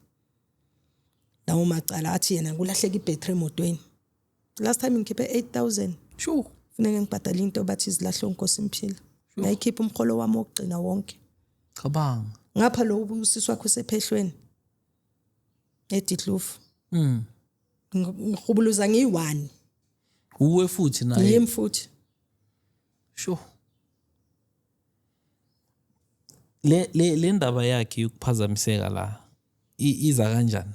lawo macala. Athi yena kulahleka ibhetri emotweni, last time ngikhiphe 8000. Funeke ngibhadale into bathi izilahle uNkosi Mphile, ngayikhipha umholo wami wokugcina wonke. Cabanga. Ngapha lo usisi wakho usephehlweni eDikloof. Ngihubuluza ngiyi-one. Uwe futhi naye. Yimi futhi. Sure. Le ndaba yakhe yokuphazamiseka la iza kanjani?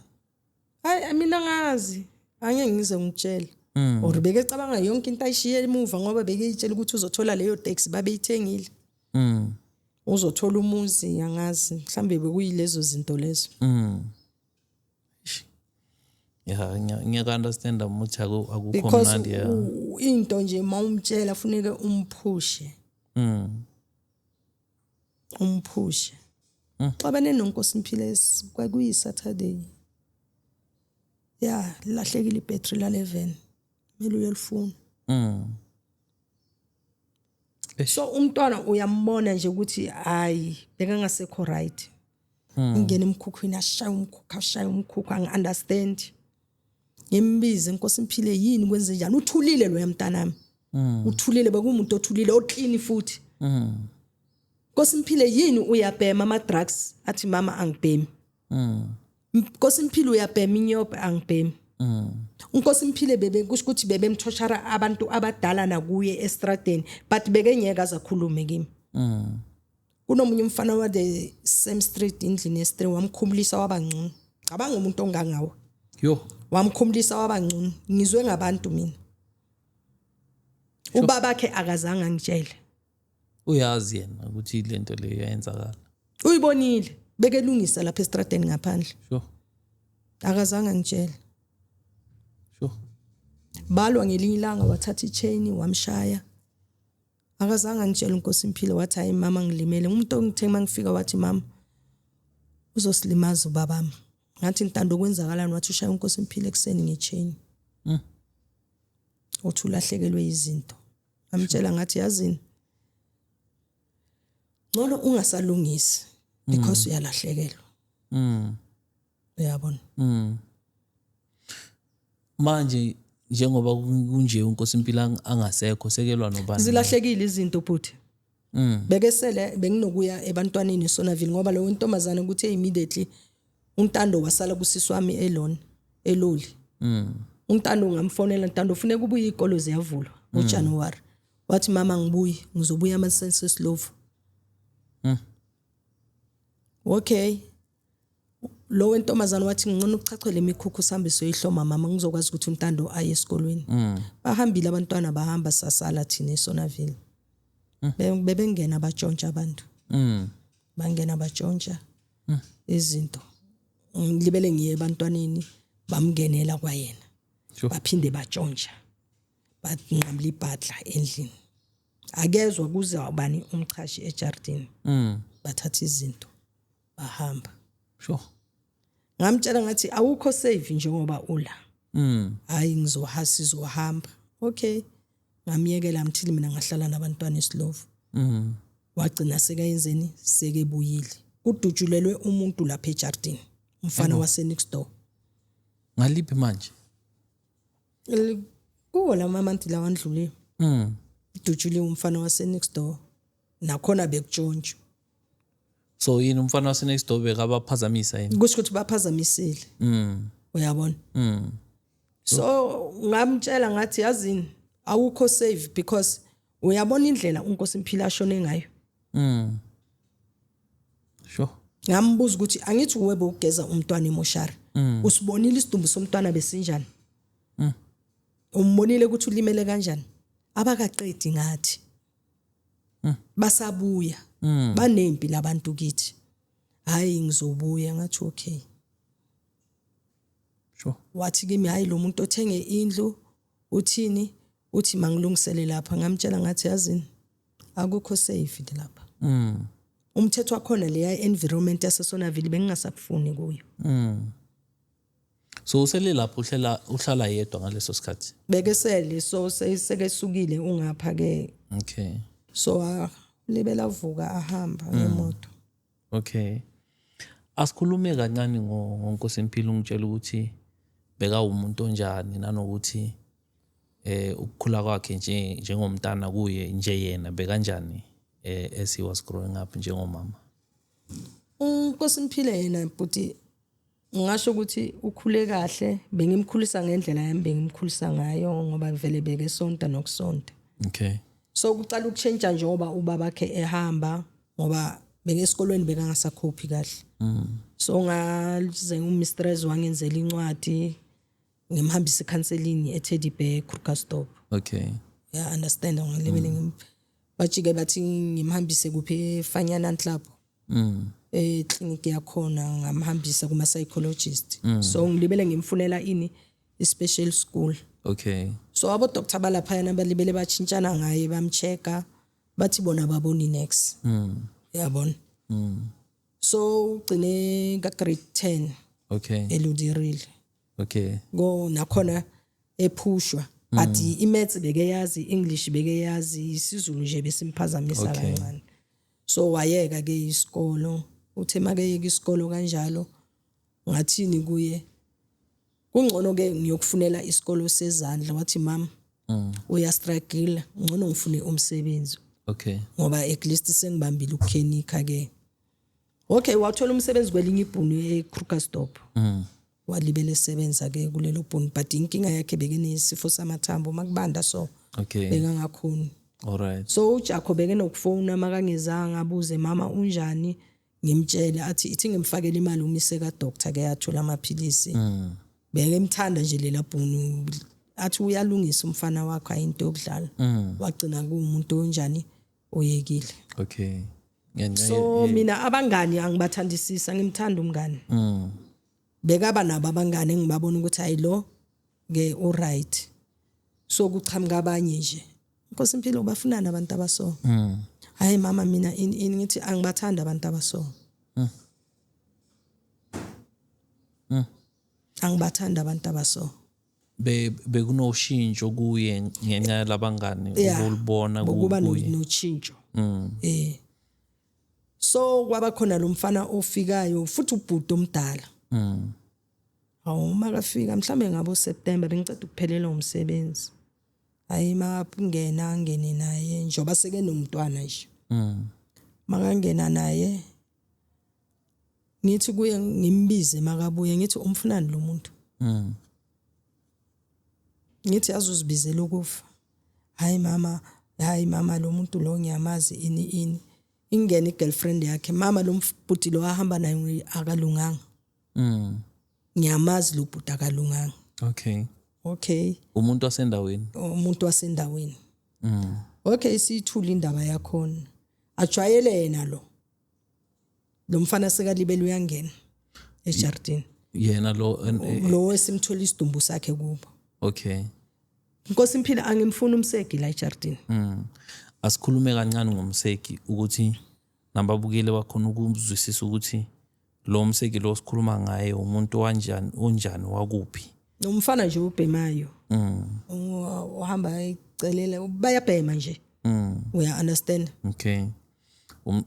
Hayi, mina ngazi, angeke ngize ngitshele or bekecabanga yonke into ayishiye emuva, ngoba bekeyitshela ukuthi uzothola leyo taxi babeyithengile. Uzothola umuzi, angazi, mhlambe bekuyilezo zinto lezo. Eish. Yeah, ngiyaku-understand ukuthi akukho Because mnandi, yeah. into nje mawumtshela funeke umphushe. Umphushe. Xabene noNkosi Mphile, kwakuyi Saturday. Ya, lahlekile ibhetri la 11. Kumele uyolifuna. So umntwana uyambona nje ukuthi hayi, bekangasekho right. Ingena emkhukhwini, ashaya umkhukhu, ashaya umkhukhu, angi-understand. Ngimbize, Nkosi Mphile, yini, kwenze njani? Uthulile lo mntanami. Uthulile, bekuwumuntu othulile, oclean futhi. Nkosi Mphile, yini, uyabhema ama drugs? Athi mama, angibhemi. Nkosi Mphile, uyabhema inyope? Angibhemi. Unkosi Mphile, bebe kusho ukuthi bebemthoshara abantu abadala nakuye estradeni, but bekengeke azakhulume kimi. Kunomunye umfana wa the same street, endlini yesi-3, wamkhumulisa waba ngcono. Cabanga umuntu ongangawe. Yo. Wamkhumulisa waba ngcono. Ngizwe ngabantu mina. Ubabakhe akazange angitshele. Uyazi yena ukuthi lento le iyenzakala. Uyibonile, bekelungisa lapha estradeni ngaphandle. Akazange angitshele. Balwa ngelinye ilanga, wathatha ichain wamshaya. Akazange angitshele uNkosi Mphile, wathi hayi mama, ngilimele. Umuntu ongithe mangifika wathi mama, uzosilimaza ubabami. Ngathi Ntando, kwenzakalani? Wathi ushaya uNkosi Mphile ekuseni ngechain. Uthi ulahlekelwe izinto. Ngamtshela ngathi yazini, Ngcono ungasalungisi because uyalahlekelwa. Uyabona? Manje njengoba kunje uNkosimpilo angasekho, sekelwa nobani? Zilahlekile izinto futhi. Bekesele benginokuya ebantwaneni eSonaville, ngoba lo ntombazane ukuthi immediately uNtando wasala kusisi wami elona eloli. UNtando ngamfonela, "Ntando, ufuneka ubuye, izikolo ziyavulwa ngoJanuary." Wathi, "Mama, ngibuye, ngizobuya ama Slovo." Okay, lo wentombazane wathi, "Ngcono ukuchachela imikhukhu, sihambe siyoyihloma mama, ngizokwazi ukuthi uNtando aye esikolweni." Bahambile abantwana, bahamba, sasala thina eSonaville. Bebengena batshontsha abantu. Bangena batshontsha izinto. Ngilibele ngiye ebantwaneni, bamngenela kwayena. Baphinde batshontsha, banqamula ibhadla endlini, akezwa kuza ubani umchashi ejardini. Bathatha izinto, bahamba. Ngamtshela ngathi, "Awukho safe njengoba ula." "Hayi, ngizohamba, sizohamba." Okay, ngamyekela mthili, mina ngahlala nabantwana eSlovo. Wagcina sekayenzeni, sekebuyile, kudutshulelwe umuntu lapha ejardini, umfana wase next door. Ngaliphi manje? Kuwo lama month lawa andlulile. Udutshuliwe umfana wase next door, nakhona bekutshontshwa. So yini, umfana wase next door bekabaphazamisa yini? Kusho ukuthi baphazamisile. Uyabona? So ngamtshela ngathi, "Yazini, awukho safe because uyabona indlela uNkosi Mphila ashone ngayo." Ngambuza ukuthi, "Angithi uwebe ukugeza umntwana emoshari, usibonile isidumbu somntwana besinjani? Umbonile ukuthi ulimele kanjani? Abakaqedi ngathi, basabuya, banempi labantu kithi." "Hayi, ngizobuya." Ngathi, "Okay." Wathi kimi, "Hayi, lo muntu othenge indlu uthini? Uthi mangilungisele lapha." Ngamtshela ngathi, "Yazini, akukho safe lapha." Umthetho wakhona, leya environment yaseSonaville, bengingasakufuni kuyo. So usele lapho, uhlela uhlala yedwa ngaleso sikhathi? Bekesele, so sekesukile ungapha ke. So libela avuka, ahamba ngemoto. Okay, asikhulume kancane ngoNkosimpilo. Ungitshela ukuthi beka umuntu onjani, nanokuthi ukukhula kwakhe nje njengomntana kuye nje, yena bekanjani as he was growing up njengomama? UNkosimphile yena bhuti, ngisho ukuthi ukhule kahle. Bengimkhulisa ngendlela yami, bengimkhulisa ngayo ngoba vele bekesonta nokusonta. So kucala ukutshentsha njengoba ubabakhe ehamba, ngoba bengesikolweni bekangasakhophi kahle. So ngaze umistress wangenzela incwadi, ngimhambisa ecounseling eTeddy Bear, Krugersdorp. Ya understand, ngilibele bajike bathi ngimhambise kuphi, eFanyana Club. Eclinic yakhona, ngamhambisa kuma psychologist. So ngilibele ngimfunela ini, i-special school. So abo doctor balaphayana balibele bachintshana ngaye, bamchecka, bathi bona baboni next. Yabona, so ugcine ka grade 10. Eludirile. Go nakhona ephushwa, but imaths bekeyazi, English bekeyazi, isiZulu nje besimphazamisa kancane. So wayeka ke isikolo. Uthe make yeka isikolo kanjalo, ngathini kuye, "Kungcono ke ngiyokufunela isikolo sezandla." Wathi, "Mama, uya struggle, ngcono ngifune umsebenzi." Ngoba at least sengibambile ukukhenika ke. Okay, wathola umsebenzi kwelinye ibhunu eKrugersdorp. Walibele esebenza ke kulelo bhunu, but inkinga yakhe bekenesifo samathambo, makubanda so bekangakhoni. All right. So uJacob bekenokufona makangezanga, abuze, "Mama, unjani?" Ngimtshele, athi, "Ithi ngimfakele imali umise ka doctor ke, athola amaphilisi." Bekemthanda nje lela bhunu, athi, "Uyalungisa umfana wakho, ayinto yokudlala." Wagcina kuwumuntu onjani, oyekile. Okay. Ngenxa So mina abangani angibathandisisa, ngimthanda umngani. Bekaba nabo abangani engibabona ukuthi hayi, lo ke u right. So kuchamuka abanye nje, Nkosi impilo, bafunana abantu abaso. "Hayi mama, mina ini ini." Ngithi, "Angibathanda abantu abaso. Angibathanda abantu abaso." Bekunoshintsho kuye ngenxa yalabangani Yeah. obulibona Bokuba kuye? notshintsho. So kwaba khona lo mfana ofikayo futhi ubhuti omdala. Awu, makafika mhlambe ngabo September, bengiceda ukuphelelwa umsebenzi. Hayi, makangena angene naye njoba seke nomntwana nje. Makangena naye, ngithi kuye, ngimbize makabuye, ngithi, "Umfunani lo muntu?" Ngithi, "Azozibizela ukufa." "Hayi mama, hayi mama, lo muntu lo ngiyamazi, ini ini." Ingena igirlfriend yakhe, "Mama, lo mfubhuti lo ahamba naye akalunganga. Ngiyamazi lo bhuti, akalunganga." Okay. Okay. Umuntu wasendaweni. Umuntu wasendaweni. Okay, siyithula indaba yakhona, ajwayele yena lo mfana, sekalibele uyangena ejardini. Yena lo Lo esimthola isidumbu sakhe kubo. Okay. Inkosi Mphile, angimfuni umsegi la ejardini. Asikhulume kancane ngomseki ukuthi nababukeli bakhona ukuzwisisa ukuthi lo mseki lo sikhuluma ngaye umuntu wanjani, unjani, wakuphi. Nomfana nje ubhemayo, uhamba ecelela bayabhema nje. Uya understand? Okay.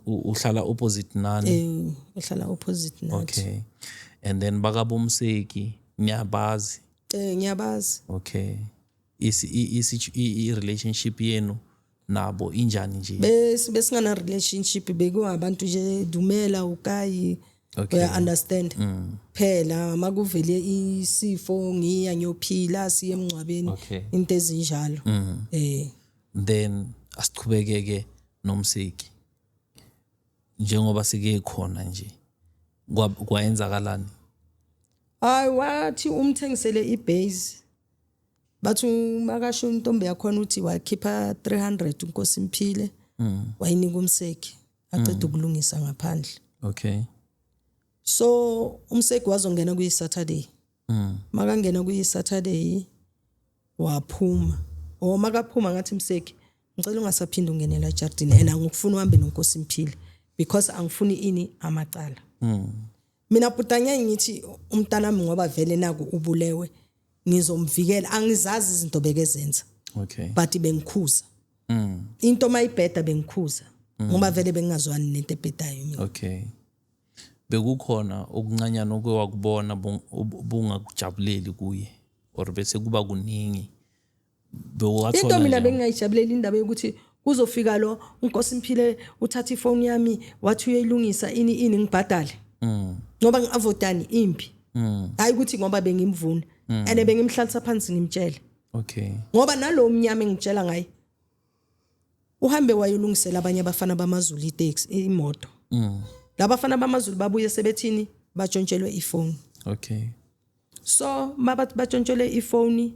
Uhlala opposite nani? Eh, uhlala opposite nathi. Okay. And then bakabomseki niyabazi? Eh, ngiyabazi. Okay. Isi i- i i relationship yenu nabo injani nje? Besingana relationship, bekungabantu nje, dumela, ukayi. Okay. Uya understand? Phela makuvele isifo, ngiya ngiyophila, siye emngcwabeni. Into ezinjalo, eh. Then asichubekeke nomseki. Njengoba sike khona nje. Kwayenzakalani? Hayi, wathi umthengisele ibase, bathi makasho intombi yakhona uthi wakhipha 300 unkosi Mphile, wayinika umseki aqeda ukulungisa ngaphandle. So umseki wazongena kuyi Saturday. Makangena kuyi Saturday waphuma, o makaphuma ngathi, "Mseki, ngicela ungasaphinde ungenela ejardini and angikufuni uhambe nonkosi Mphile because angifuni ini amacala." Mina bhuti, angeke ngithi umntanami ngoba vele naku ubulewe ngizomvikela, angizazi izinto bekezenza. But bengikhuza into mayibheda, bengikhuza ngoba vele bengingazwani nento ebhedayo mina. Okay. Bekukhona okuncanyana oke wakubona bungakujabuleli kuye or bese kuba kuningi? Bewathola Into mina nje? bengingayijabulela indaba yokuthi kuzofika lo unkosi Mphile uthatha ifoni yami, wathi uyayilungisa, ini ini, ngibhadale ngoba ngi-avoidani impi. Hayi ukuthi ngoba bengimvuna and bengimhlalisa phansi ngimtshele. Ngoba nalo mnyama engitshela ngaye uhambe wayolungisela abanye abafana bamaZulu itaxi, imoto. Labafana bamaZulu babuye sebethini, batshontshelwe ifoni. So mabathi batshontshelwe ifoni,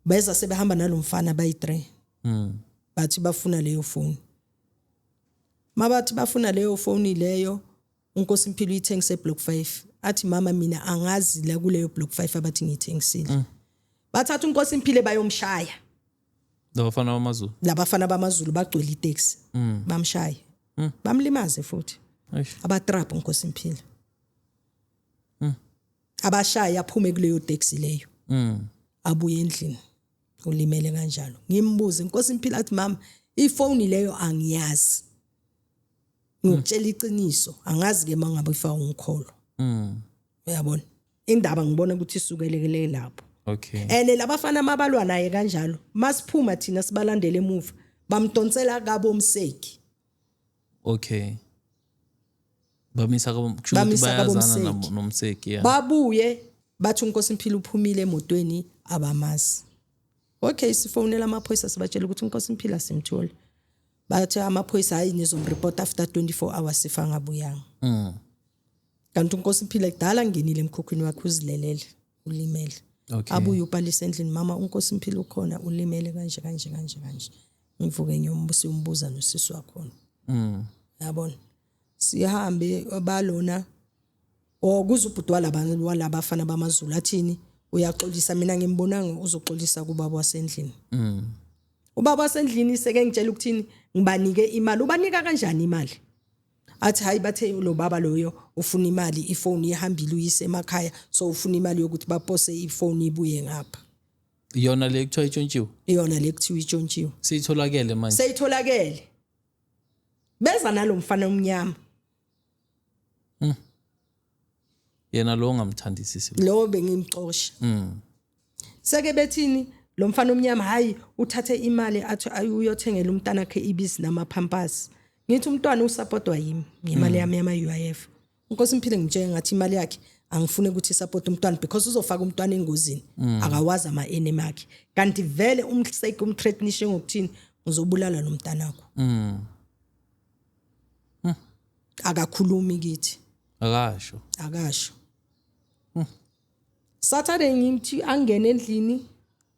beza sebehamba nalomfana bayi-3. Bathi bafuna leyo phone. Mabathi bafuna leyo phone leyo, unkosi Mphilo uyithengise block 5. Athi, "Mama, mina angazi la kuleyo block 5 abathi ngiyithengisile." Bathatha unkosi Mphile bayomshaya. Labafana bamaZulu. Labafana bamaZulu bagcwele itaxi, bamshaya, bamlimaze futhi. Eish. Abatrap unkosi Mphile, abashaya aphume kuleyo taxi leyo. Abuye endlini ulimele kanjalo. Ngimbuze inkosi Mphile, athi, "Mama, ifoni leyo angiyazi, ngikutshela iqiniso, angazi ke mangabe ifa ungikholo." Uyabona indaba, ngibona ukuthi isukelekele lapho. And labafana mabalwa naye kanjalo, masiphuma thina sibalandele emuva, bamdonsela kabomseki. Okay. Bamisa kabo, kusho ukuthi Bamisa bayazana kabomseki. Nomseki, yeah. Babuye bathi unkosi Mphile uphumile emotweni, abamazi. Okay, sifonela amaphoyisa, sibatshela ukuthi unkosi Mphile asimtholi. Bathi amaphoyisa, "Hayi, nizomreport after 24 hours if angabuyanga." Kanti unkosi Mphile kudala ngenile emkhukhwini wakhe, uzilelele, ulimele. Abuye ubhalise endlini, "Mama, unkosi Mphile ukhona, ulimele kanje kanje kanje kanje." Ngivuke ngiyombusa, umbuza nosisi wakhona. Yabona, sihambe balona o kuze ubhuti walaba walabafana bamaZulu athini, uyaxolisa, mina ngimbonanga, uzoxolisa kubaba wasendlini. Ubaba wasendlini seke ngitshela ukuthini, ngibanike imali. Ubanika kanjani imali? Athi, "Hayi, bathe lo baba loyo ufuna imali, ifoni ihambile uyise emakhaya, so ufuna imali yokuthi bapose ifoni ibuye ngapha." Yona le kuthiwa itshontshiwe? Iyona le kuthiwa itshontshiwe. Seyitholakele manje? Seyitholakele. Beza nalomfana omnyama. Yena lo ongamthandisisi. Lo bengimxosha. Seke bethini lo mfana omnyama, hayi, uthathe imali athi uyothengela umntana wakhe ibisi namaphampasi. Ngithi umntwana usupportwa yimi ngemali yami yama UIF. Inkosi Mphile ngitshela ngathi imali yakhe angifune ukuthi support umntwana because uzofaka umntwana engozini, akawazi ama enemy akhe. Kanti vele umseke umthreatenishe ngokuthini, ngizobulala lo mntana wakho. Akakhulumi kithi. Akasho. Akasho. Saturday ngithi angene endlini,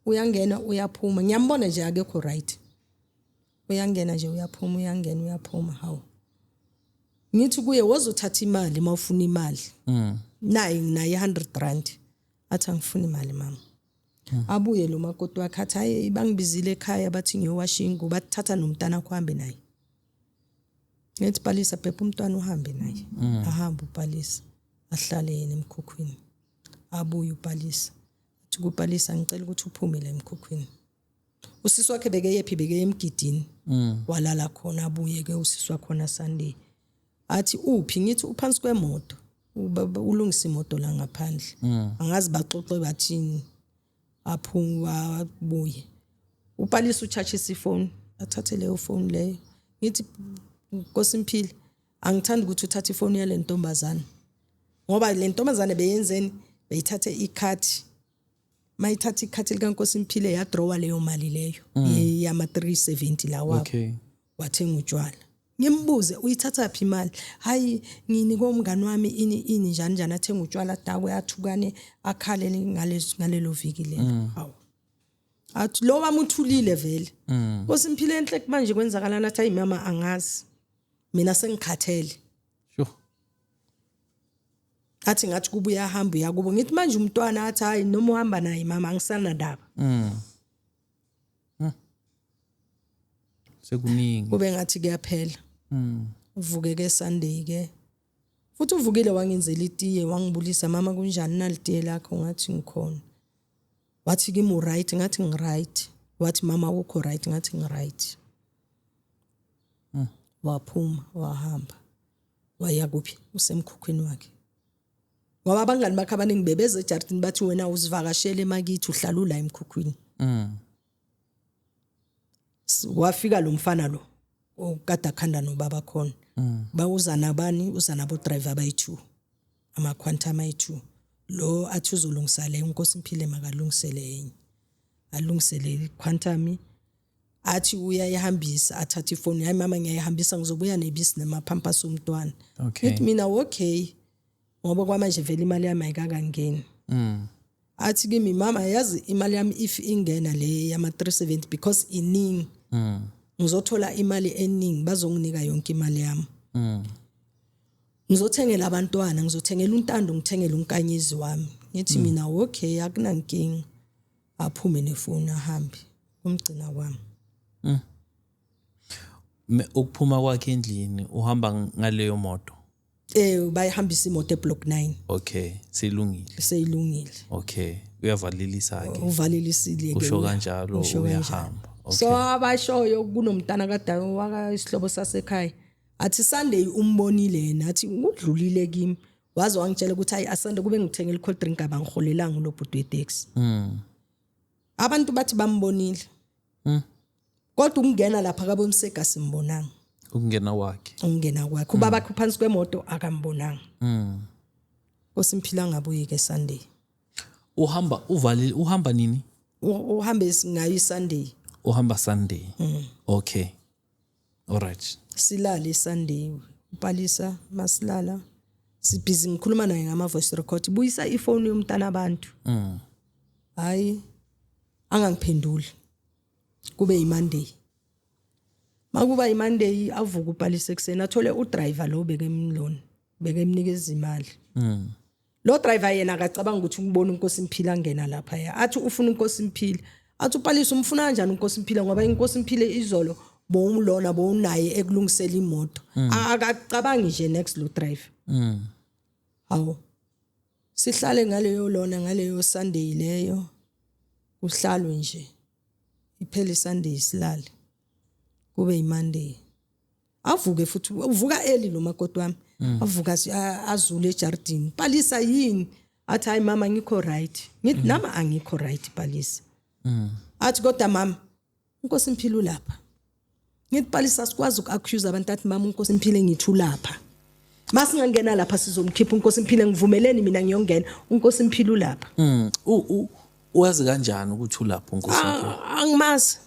uyangena uyaphuma, ngiyambona nje akekho right. Uyangena nje uyaphuma, uyangena uyaphuma. Hawu, ngithi kuye wozothatha imali mawufuna imali, nayi nginayo 100 rand. Athi angifuni imali mama. Abuye lo makoti wakhe athi hayi, bangibizile ekhaya bathi ngiyowasha ingubo, bathatha nomntana wakho uhambe naye. Ngithi Palisa phepha umntwana uhambe naye. Ahambe uPalisa, ahlale yena emkhukhwini. Abuye uPalisa athi kuPalisa ngicela ukuthi uphume la emkhukhwini. Usisi wakhe bekeyephi? Bekeye emgidini, walala khona. Abuye ke usisi wakhona Sunday athi uphi? Ngithi uphansi kwemoto, ulungisa imoto la ngaphandle. Angazi baxoxe bathini, aphuma abuye uPalisa uchargisa ifoni, athathe leyo phone leyo. Ngithi Nkosimphile angithandi ukuthi uthathe ifoni yale ntombazane, ngoba le ntombazane beyenzeni? Beyithathe ikhadi, mayithatha ikhadi likaNkosimphile yadrawa leyo mali leyo yama 370 lawa. Wathenga utshwala. Ngimbuze uyithatha phi imali? Hayi, nginikwe umngani wami, ini ini, njani njani. Athenga utshwala, adakwe, athukane, akhale ngalelo viki lelo. Hawu, athi lo wami uthulile vele. Nkosimphile enhle manje kwenzakalana? Athi hayi mama, angazi mina, sengikhathele. Athi ngathi kuba uyahamba uyakubo. Ngithi manje umntwana? Athi hayi, noma uhamba naye mama, angisanandaba. Sekuningi. Kube ngathi kuyaphela. Uvuke ke Sunday ke futhi, uvukile wangenzela itiye, wangibulisa, mama kunjani, nalitiye lakho. Ngathi ngikhona. Wathi kimi uright? Ngathi ngiright. Wathi mama ukho right? Ngathi ngiright. Waphuma wahamba waya kuphi? Usemkhukhwini wakhe, ngoba abangani bakhe abaningi bebeze ejardini bathi wena uzivakashele emakithi, uhlala ula emkhukhwini. Wafika lo mfana lo okade akhanda nobaba khona, bawuza nabani? Uza nabo driver abayi-2, ama-Quantum ayi-2. Lo athi uzolungisa le, uNkosi Mphile makalungisele enye, alungisele i-Quantum. Athi uyayihambisa, athathe ifoni, hayi mama ngiyayihambisa, ngizobuya nebisi namaphampasi omntwana. Ngithi mina okay, ngoba kwamanje vele imali yami ayikakangeni. Athi kimi mama yazi imali yami if ingena le yama 370 because iningi, ngizothola imali eningi, bazonginika yonke imali yami, ngizothengela abantwana, ngizothengela uNtando, ngithengele uNkanyezi wami. Ngithi mina okay, akunankinga. Aphume nefoni ahambe kumgcina kwami. Ukuphuma kwakhe endlini uhamba ngaleyo moto? Bayihambisa imoto eblock 9. Okay, seyilungile. Seyilungile. Okay, uyavalelisa ke. Uvalelisile ke. Usho kanjalo. Usho kanjalo. Uyahamba. Okay. So abashoyo kunomntana kade waka isihlobo sasekhaya athi Sunday umbonile yena, athi udlulile kimi, waze wangitshela ukuthi hayi Asanda kube ngithengele cold drink abangiholelanga lo bhuti weteksi. Abantu bathi bambonile. Kodwa ukungena lapha kabomsega simbonanga. Ukungena kwakhe. Ukungena kwakhe, ubaba bakhe phansi kwemoto akambonanga. Nkosimphila ngabuyi ke Sunday. Uhamba uvalile, uhamba nini? Uhambe ngayo iSunday. Uhamba Sunday. Okay. All right. Silale Sunday, uPalisa masilala sibhizi ngikhuluma naye ngama voice record, buyisa ifoni yomntana abantu. Hayi angangiphenduli, kube yiMonday. Makuba yiMonday avuka uPalisa ekseni, athole udriver lo bekemlona bekemnikeza imali. Lo driver yena akacabanga ukuthi ukubona uNkosi Mphile angena lapha ya, athi ufuna uNkosi Mphile. Athi uPalisa umfuna kanjani uNkosi Mphile, ngoba inkosi Mphile izolo bowumlona bowunaye ekulungisela imoto. Akacabangi nje next lo driver. Hawu, sihlale ngaleyo lona ngaleyo Sunday leyo, kuhlalwe nje iphele iSunday, silale kube yiMonday. Avuke futhi, uvuka early lo makoti wami, avuka azule ejardini. Palisa, yini? Athi, "Hayi mama, ngikho right." Ngithi, "Nama angikho right, Palisa." Athi, "Kodwa mama, uNkosi Mphilo lapha." Ngithi, "Palisa, sikwazi uku-accuse abantu." Athi, "Mama, uNkosi Mphile, ngithi ulapha. Masingangena lapha sizomkhipha uNkosi Mphile, ngivumeleni mina ngiyongena, uNkosi Mphile ulapha." Uwazi kanjani ukuthi ulapho uNkosi Mphile? Ah, angimazi.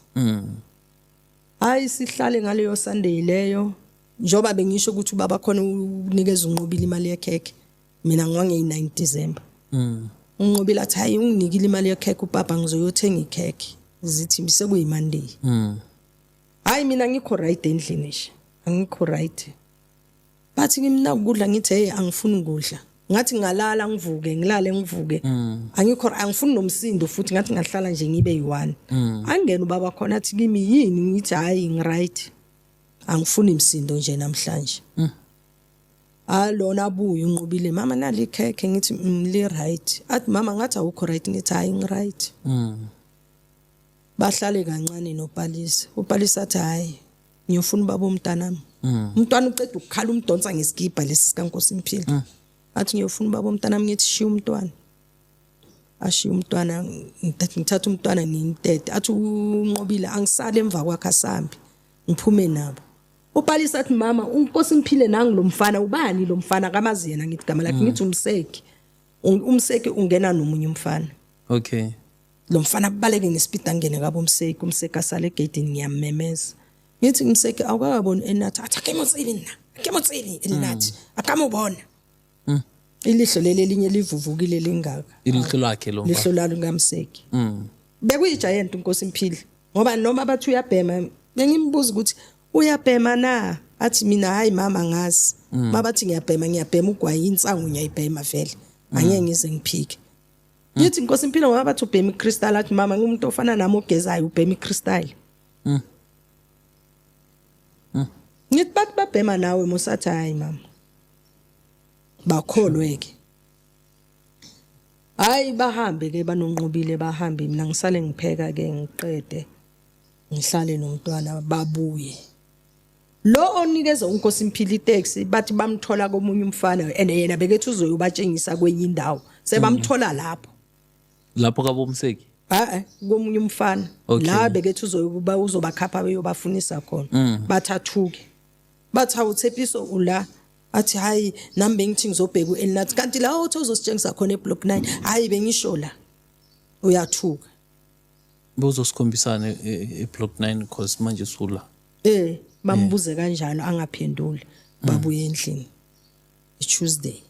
Hayi, sihlale ngaleyo Sunday leyo, njoba bengisho ukuthi ubaba khona unikeza uNqobile imali yekhekhe. Mina ngiwange 9 December. UNqobile athi, "Hayi, unginikile imali yekhekhe upapa, ngizoyothenga ikhekhe." Zithi sekuyi Monday. Hayi, mina ngikho right endlini nje. Angikho right. Bathi ngimna ukudla, ngithi, "Hey, angifuni ukudla." Ngathi ngalala ngivuke, ngilale ngivuke. Angikho, angifuni nomsindo futhi, ngathi ngahlala nje ngibe yi-one. Angena ubaba khona, athi kimi, "Yini?" Ngithi, "Hayi, ngiright. Angifuni imsindo nje namhlanje." Alona abuye uNqobile, "Mama, nali ikhekhe." Ngithi, li right." Athi, "Mama, ngathi awukho right." Ngithi, "Hayi, ngiright." Bahlale kancane noPalisa. UPalisa athi, "Hayi, ngiyofuna ubaba umntanami." Umntwana uceda ukukhala, umdonsa ngesigibha lesi sikaNkosi Mphile. Athi, "Ngiyofuna ubaba umntanami." Ngithi, "Shiya umntwana." Ashiya umntwana, ngithatha umntwana ngimtete. Athi uNqobile, angisale emva kwakhe, asambi. Ngiphume nabo. UPalisa athi, "Mama, uNkosi Mphile nangu lo mfana, ubani lo mfana?" Kamazi yena, ngithi igama lakhe, ngithi umseki. Umseki ungena nomunye umfana. Lo mfana abaleke ngespeed, angene kabo umseki, umseki asale egedini, ngiyamemeza. Ngithi, "Mseki, awukakaboni enathi?" Athi, "Akemotseli nna, akemotseli enathi, akamubona." Ilihlo leli elinye livuvukile lingaka. Ilihlo lakhe lo mfana. Lihlo lalo ngamseki. Bekuyi-giant uNkosi Mphile, ngoba noma bathi uyabhema, bengimbuza ukuthi uyabhema na, athi, "Mina hayi mama, ngazi mabathi ngiyabhema, ngiyabhema ugwayi, insangu ngiyayibhema vele, angeke ngize ngiphike." Ngithi, "Inkosi Mphile, ngoba bathi ubhema icrystal." Athi, "Mama, ngumuntu ofana nami ogezayo ubhema icrystal." Ngithi, "Bathi babhema nawe musathi." "Hayi mama." Bakholwe ke. Hayi, bahambe ke banoNqobile, bahambe, mina ngisale ngipheka ke, ngiqede ngihlale nomntwana, babuye. Lo onikeza uNkosi Mphile itaxi, bathi bamthola komunye umfana, and yena bekethi uzoyobatshengisa kwenye indawo, sebamthola lapho. Lapho kabomseki. Ha, komunye umfana. La bekethi uzoyoba uzobakhapha beyobafunisa khona. Bathathuke, bathi, "Hawu, Tshepiso, ula?" Athi, "Hayi, nami bengithi ngizobheka uElnathi, kanti la uthi uzositshengisa khona eblock 9, hayi, bengisho la." Uyathuka. Bozosikhombisana e-block 9 cause manje sula. Bambuze kanjalo, angaphenduli. Babuye endlini iTuesday.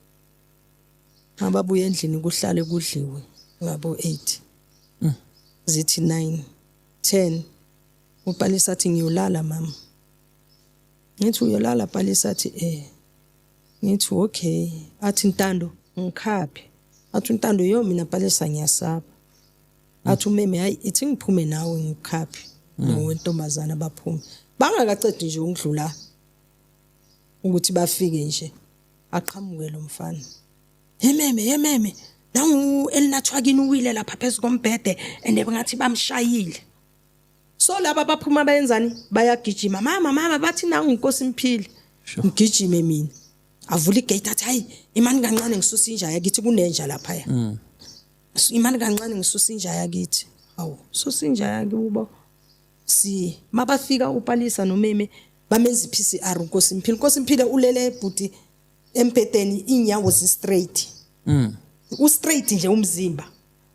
Ababuye endlini, kuhlale kudliwe ngabo 8, zithi 9, 10, uPalisa athi, "Ngiyolala mama." Ngithi, "Uyolala, Palisa?" Athi, "Eh." Ngithi, "Okay." Athi, "Ntando, ngikhaphe." Athi uNtando, "Yo, mina Palisa ngiyasaba." Athi umeme, "Hayi, ithi ngiphume nawe ngikhaphe lo wentombazana." Baphume bangakacedi nje ukudlula ukuthi bafike nje, aqhamuke lo mfana, "Yememe, yememe, nangu elinathwa kini, uwile lapha phezu kombhede and bengathi bamshayile." So laba baphuma bayenzani? Bayagijima, "Mama, mama, bathi nangu inkosi Mphile." Ngigijime mina, avula igate, athi, "Hayi, imani kancane, ngisusa inja yakithi, kunenja lapha ya. Imani kancane, ngisusa inja yakithi." Hawu, susa inja yakubo. Si mabafika uPalisa nomeme, bamenza iPCR uNkosi Mphile. Inkosi Mphile ulele ebhuti embhedeni, inyawo zi straight. U straight nje umzimba.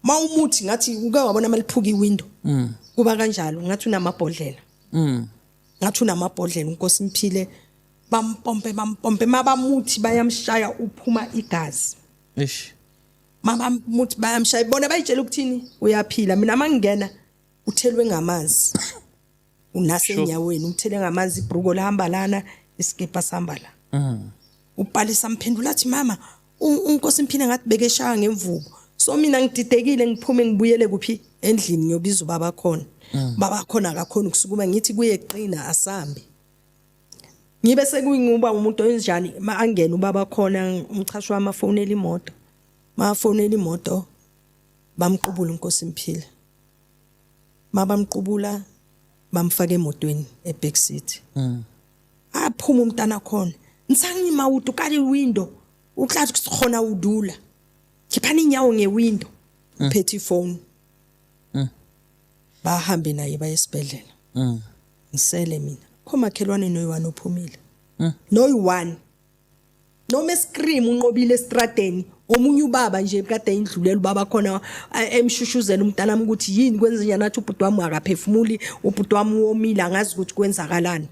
Mawumuthi ngathi uke wabona maliphuka iwindow. Kuba kanjalo, ngathi unamabhodlela. Ngathi unamabhodlela uNkosi Mphile, bampompe, bampompe, mabamuthi bayamshaya, uphuma igazi. Eish. Mabamuthi bayamshaya, bona bayitshela ukuthini, uyaphila. Mina mangingena, uthelwe ngamanzi. Unase enyaweni, umthele ngamanzi, ibruko lahamba lana, iskipa sihamba la. UPalisa mphendula athi, "Mama, uNkosi Mphile ngathi bekeshaya ngemvubu." So mina ngididekile, ngiphume ngibuyele kuphi, endlini, ngiyobiza ubaba khona. Baba khona akakhona ukusukuma. Ngithi kuye, "Qina, asambe." Ngibe sekuyinguba umuntu onjani, ma angena ubaba khona, umchasho wamafonela imoto. Mafonela imoto, bamqubula uNkosi Mphile. Mabamqubula, bamfaka emotweni eback seat. Aphuma umntana khona, ntshang maoto ka di-window, o tla kgona ho dula, khiphani inyawo ngewindow. Uphethe ifone, bahambe naye baye esibhedlela. Ngisele mina kho makhelwane noyi-one ophumile, noyi-one noma escream unqobile estradeni. Omunye ubaba nje kade indlulela ubaba khona emshushuzela umntanami ukuthi yini kwenze njani, athi ubhuti wami akaphefumuli, ubhuti wami womile, angazi ukuthi kwenzakalani.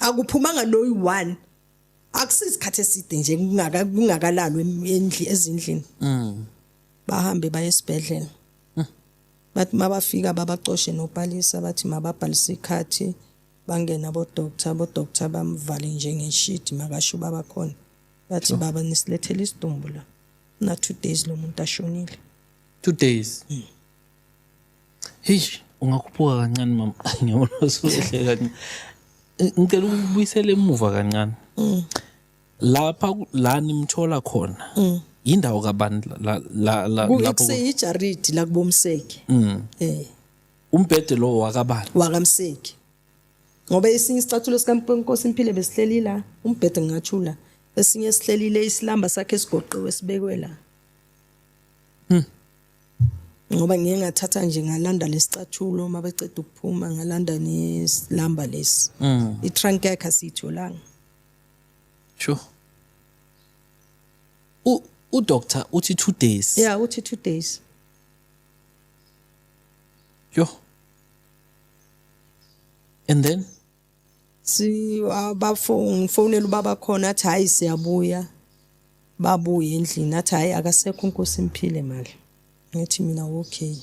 Akuphumanga noyi-one, akusisikhathi eside nje kungakalalwa ezindlini. Bahambe baye esibhedlela, bathi mabafika babacoshe nopalisa, bathi mababhalise ikhathi, bangena bodoctor, bodoctor bamvale njengeshidi. Makasho ubaba khona, bathi baba nisilethele isidumbu la na 2 days lo muntu ashonile. 2 days. Hish, ungakhuphuka kancane mama, ngiyabona usuwehle kancane. Ngicela ukubuyisela emuva kancane. Lapha la nimthola khona, indawo kabani la la la lapho? Kuseyijaridi la kubomseki. Umbhede lo wakabani? Wakamseki. Ngoba esinye isicathulo sikaNkosi Mphile besihleli la, umbhede ngingathula. Esinye sihlelile, isilamba sakhe esigoqiwe sibekwe la. Ngoba ngiye ngathatha nje ngalanda lesicathulo mabeceda ukuphuma, ngalanda nesilamba lesi. I-trunk yakhe asiyitholanga. Sure. U udoctor uthi 2 days. Yeah, uthi 2 days. Yo. And then Si ngifonela ubaba khona, athi hayi siyabuya. Babuye endlini, athi hayi akasekho uNkosi Mphile mali. Ngithi mina okay.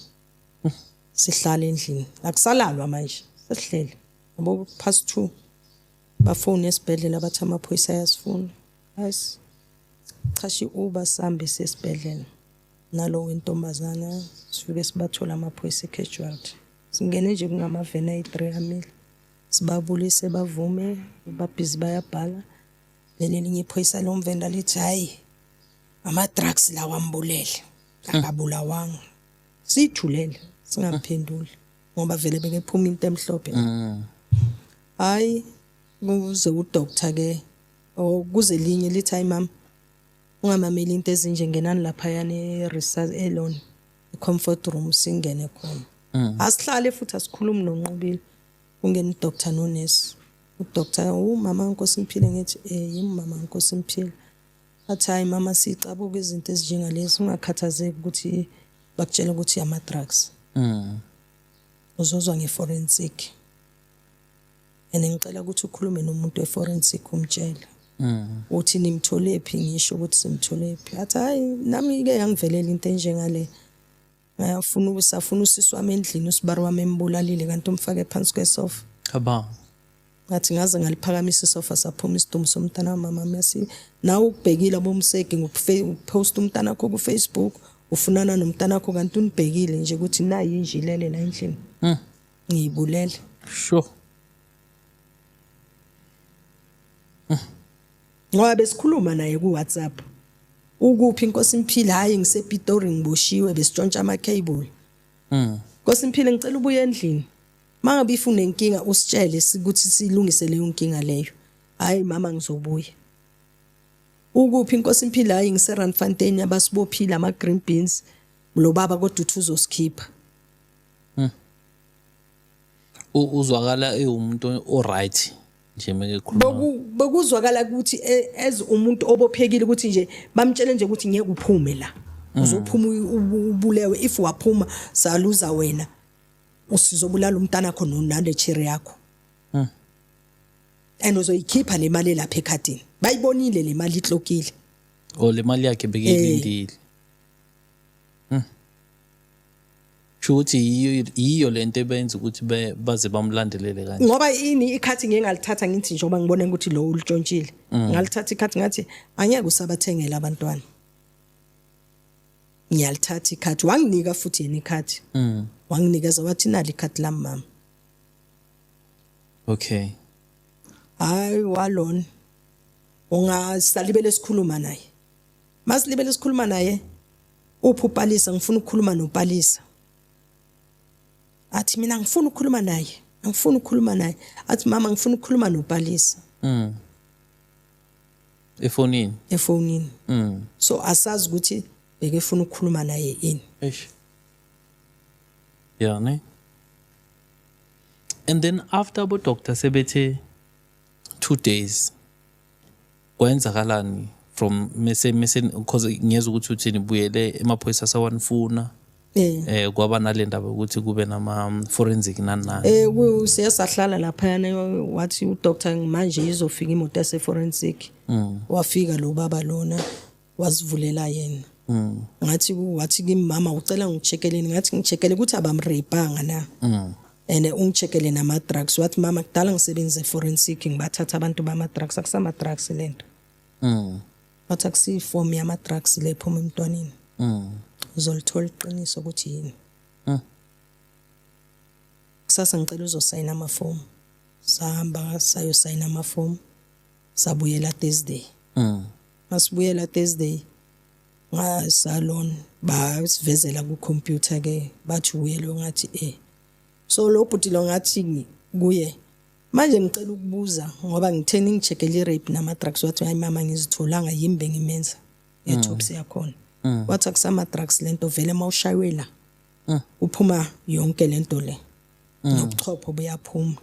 Sihlala endlini. Akusalalwa manje, sesihlele. Yabo past 2. Bafone esibhedlela bathi amaphoyisa ayasifuna. Hayi, chasha i-Uber sambe sesibhedlela. Nalowo intombazana sifike sibathola amaphoyisa e-casualty. Singene nje kungamaveni ayi-3 amile. Sibabulise bavume, babhizi bayabhala. Leli elinye iphoyisa lomvenda lithi hayi ama-drugs lawa ambulele, akabulawanga. Sithulele singamphenduli ngoba vele bekephuma into emhlophe. Hayi kuze udoctor ke kuze linye lithi hayi mama ungamameli into ezinje, ngenani laphayana e-research elon i-comfort room, singene khona. Asihlale futhi asikhulumi noNqobile. Kungena udoctor nonesi. Udoctor, umama Nkosi Mphile, ngithi yimi mama Nkosi Mphile. Athi hayi mama sicabuka izinto ezinjengalezi, ungakhathazeki ukuthi bakutshela ukuthi ama drugs. Uzozwa ngeforensic. And ngicela ukuthi ukhulume nomuntu weforensic umtshele. Uthi nimtholephi, ngisho ukuthi simtholephi. Athi hayi nami ke yangivelela into enjengale. Ngayafuna usafuna usisi wami endlini, usibari wami embulalile kanti umfake phansi kwesofa. Kabang. Ngathi ngaze ngaliphakamisa isofa saphuma isidumbu somntana wamama masi. Nawe ukubhekile abomseki ngokupost umntana wakho ku Facebook, ufunana nomntana wakho kanti unibhekile nje ukuthi nayi inje ilele la endlini. Ngiyibulele. Sure. Ngoba besikhuluma naye ku WhatsApp. Ukuphi Nkosi Mphile? Hayi ngisePitori ngiboshiwe, besitshontsha ama cable. Nkosi Mphile ngicela ubuye endlini. Mangabe ifuna inkinga usitshele ukuthi silungise leyo nkinga leyo. Hayi mama ngizobuya. Ukuphi Nkosi Mphile? Hayi ngise Randfontein abasibophile ama green beans. Lo baba kodwa uthi uzosikhipha. Uzwakala ewumuntu o right nje mekekhuluma. Bekuzwakala ukuthi as umuntu obophekile ukuthi nje bamtshele nje ukuthi ngeke uphume la. Uzophuma ubulewe, if waphuma saluza wena. Usizobulala umntana wakho nale cherry yakho. And uzoyikhipha le mali lapha ekhadini. Bayibonile le mali ihlokile. O le mali yakhe bekuyilindile. Sho ukuthi yiyo lento ebenza ukuthi baze bamlandelele kanje. Ngoba ini ikhathi ngeke ngalithatha, ngithi njengoba ngibone ukuthi lo ulitshontshile. Ngalithatha ikhathi ngathi angeke usabathengela abantwana. Ngiyalithatha ikhathi, wanginika futhi yena ikhathi. Wanginikeza wathi nali ikhathi lami mama. Okay. Hayi walona. Ungasalibele sikhuluma naye. Masilibele sikhuluma naye, uphi uPalisa, ngifuna ukukhuluma noPalisa. Athi mina ngifuna ukukhuluma naye. Angifuni ukukhuluma naye. Athi mama ngifuna ukukhuluma noPalisa. Efonini. Efonini. So asazi ukuthi bekefuna ukukhuluma naye ini. Eish. Yeah, ne? And then after abo doctor sebethe 2 days, kwenzakalani from mese because ngiyezwa ukuthi uthini buyele emaphoyisa sawanifuna. Kwaba nale ndaba ukuthi kube nama forensic nani nani. Siyasahlala lapha wathi udoctor manje izofika imoto yase forensic. Wafika lo baba lona wazivulela yena. Ngathi wathi kimi mama ucela ngichekeleni, ngathi ngichekele ukuthi abamrapanga na. And ungichekele nama drugs. Wathi mama kudala ngisebenza forensic ngibathatha abantu bama drugs, akusama drugs lento. Wathi akusiform yama drugs le phuma emntwaneni. Uzolithola iqiniso ukuthi yini. Kusasa ngicela uzosayina amafomu. Sahamba sayosayina amafomu. Sabuyela Thursday. Masibuyela Thursday nga salon basivezela ku computer ke bathi uye lo, ngathi So lo bhuti lo ngathi kuye manje ngicela ukubuza ngoba ngitheni ngicheckele i-rape nama drugs. Wathi hayi mama ngizitholanga yimbe ngimenza autopsy yakhona. Wathi akusama drugs lento vele mawushaywe la uphuma yonke lento le nobuchopho buyaphuma.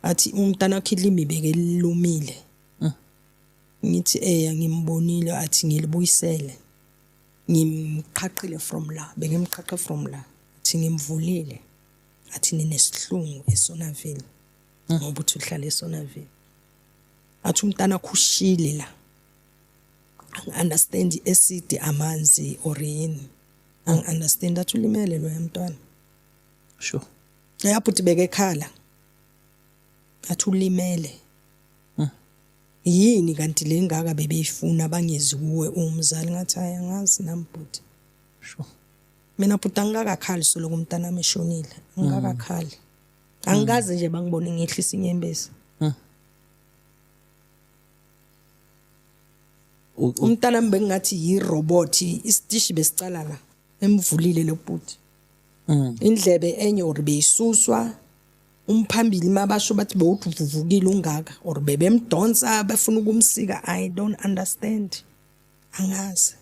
Athi umntana wakhe ilimi bekelumile. Ngithi ngimbonile. Athi ngilibuyisele ngimqhaqhile from la, bengimqhaqhe from la. Athi ngimvulile. Athi ninesihlungu eSonaville ngoba uthi uhlala eSonaville. Athi umntana khushile la, angi-understand acid amanzi or yini, angi-understand. Athi ulimele lo mntwana. Sure. Yabhuti bekekhala athi ulimele. Yini kanti le ngaka bebeyifuna bangezi kuwe umzali? Ngathi hayi angazi nami bhuti. Sure. Mina bhuti angikakakhali soloko umntana wami eshonile, angikakakhali. Angikaze nje bangibone ngehlisa inyembezi. Umntana wami bengathi yirobot, isitishi besicala la emvulile lo bhuti. Indlebe enye or beyisuswa umphambili mabasho bathi bewuthi uvuvukile ungaka or bebemdonsa befuna ukumsika. I don't understand, angazi.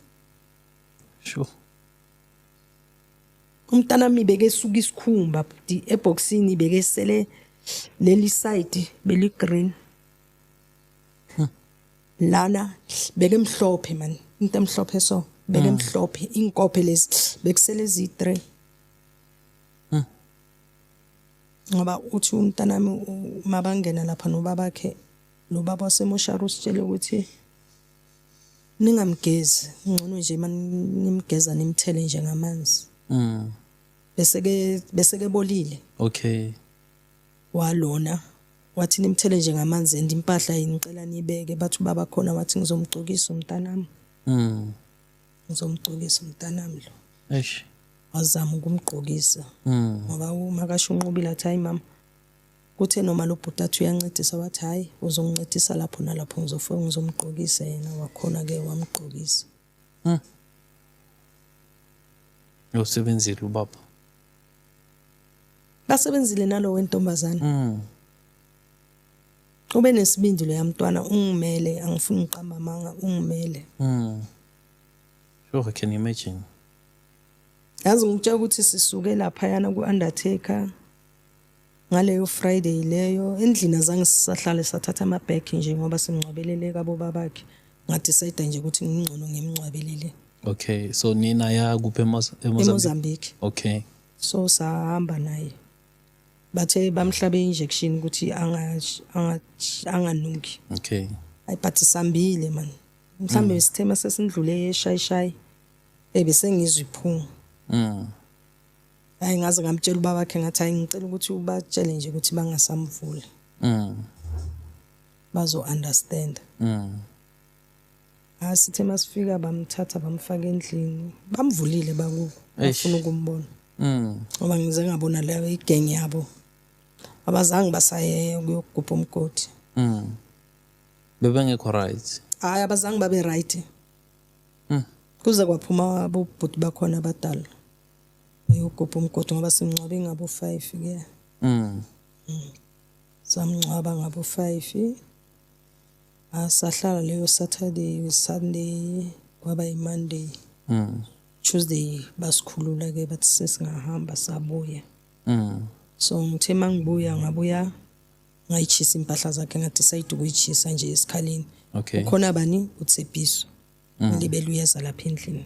Sure. Umntana wami bekesuka isikhumba bhuti eboxini, bekesele leli side beli green. Lana bekemhlophe man, into emhlophe so bekemhlophe inkophe lezi bekusele ezi3. Ngoba uthi umntana wami mabangena lapha nobabakhe, lo baba wasemoshara usitshele ukuthi ningamgezi, ngcono nje manimgeza nimthele nje ngamanzi. Bese ke bolile. Okay. Walona wathi nimthele nje ngamanzi and impahla ngicela nibeke. Bathi baba khona wathi ngizomgcokisa umntanami. Ngizomgcokisa umntanami lo. Eish. Wazama ukumgqokisa. Ngoba uma kasho unqobile athi hayi mama, kuthe noma lo bhuti athi uyancedisa wathi hayi uzongincedisa lapho nalapho ngizofika ngizomgqokisa yena. Wakhona ke wamgqokisa. Usebenzile ubaba. Basebenzile nalo wentombazana. Ube nesibindi lo yamntwana, ungimele, angifuni uqamba amanga, ungimele. Sure, I can imagine. Yazi ngitshela ukuthi sisuke lapha yana ku Undertaker ngaleyo Friday leyo, endlini azange sisahlale, sathatha amabag nje ngoba simngcwabelele kabo babakhe. Ngadecide nje ukuthi ngingcono ngimngcwabelele. Okay, so nina ya kuphi eMozambique? Okay. So sahamba naye. Bathe bamhlabe injection ukuthi anganuki. Okay. Ayi but sambile man. Mhlambe sithema sesindlule eshayishayi. Ebese ngizwe iphunga. Hayi ngaze ngamtshela ubaba wakhe ngathi hayi ngicela ukuthi ubatshele nje ukuthi bangasamvula. Bazo understand. Asithe masifika bamthatha bamfaka endlini, bamvulile bakubo, bafuna ukumbona. Ngoba ngize ngabona leyo igeng yabo. Abazange basaye ukuyogubha umgodi. Bebengekho right. Hayi abazange babe right. Kuze kwaphuma abobhuti bakhona abadala. Bayogubha umgodi ngoba simngcwabe ngabo 5 ke. Samngcwaba ngabo 5. Asahlala leyo Saturday, Sunday, kwaba iMonday. Tuesday basikhulula ke, bathi sesingahamba, sabuya. So ngithe mangibuya, ngabuya ngayichisa impahla zakhe, nga-decide ukuyichisa nje esikhaleni. Ukhona bani uTsepiso, ngilibele uyeza lapha endlini.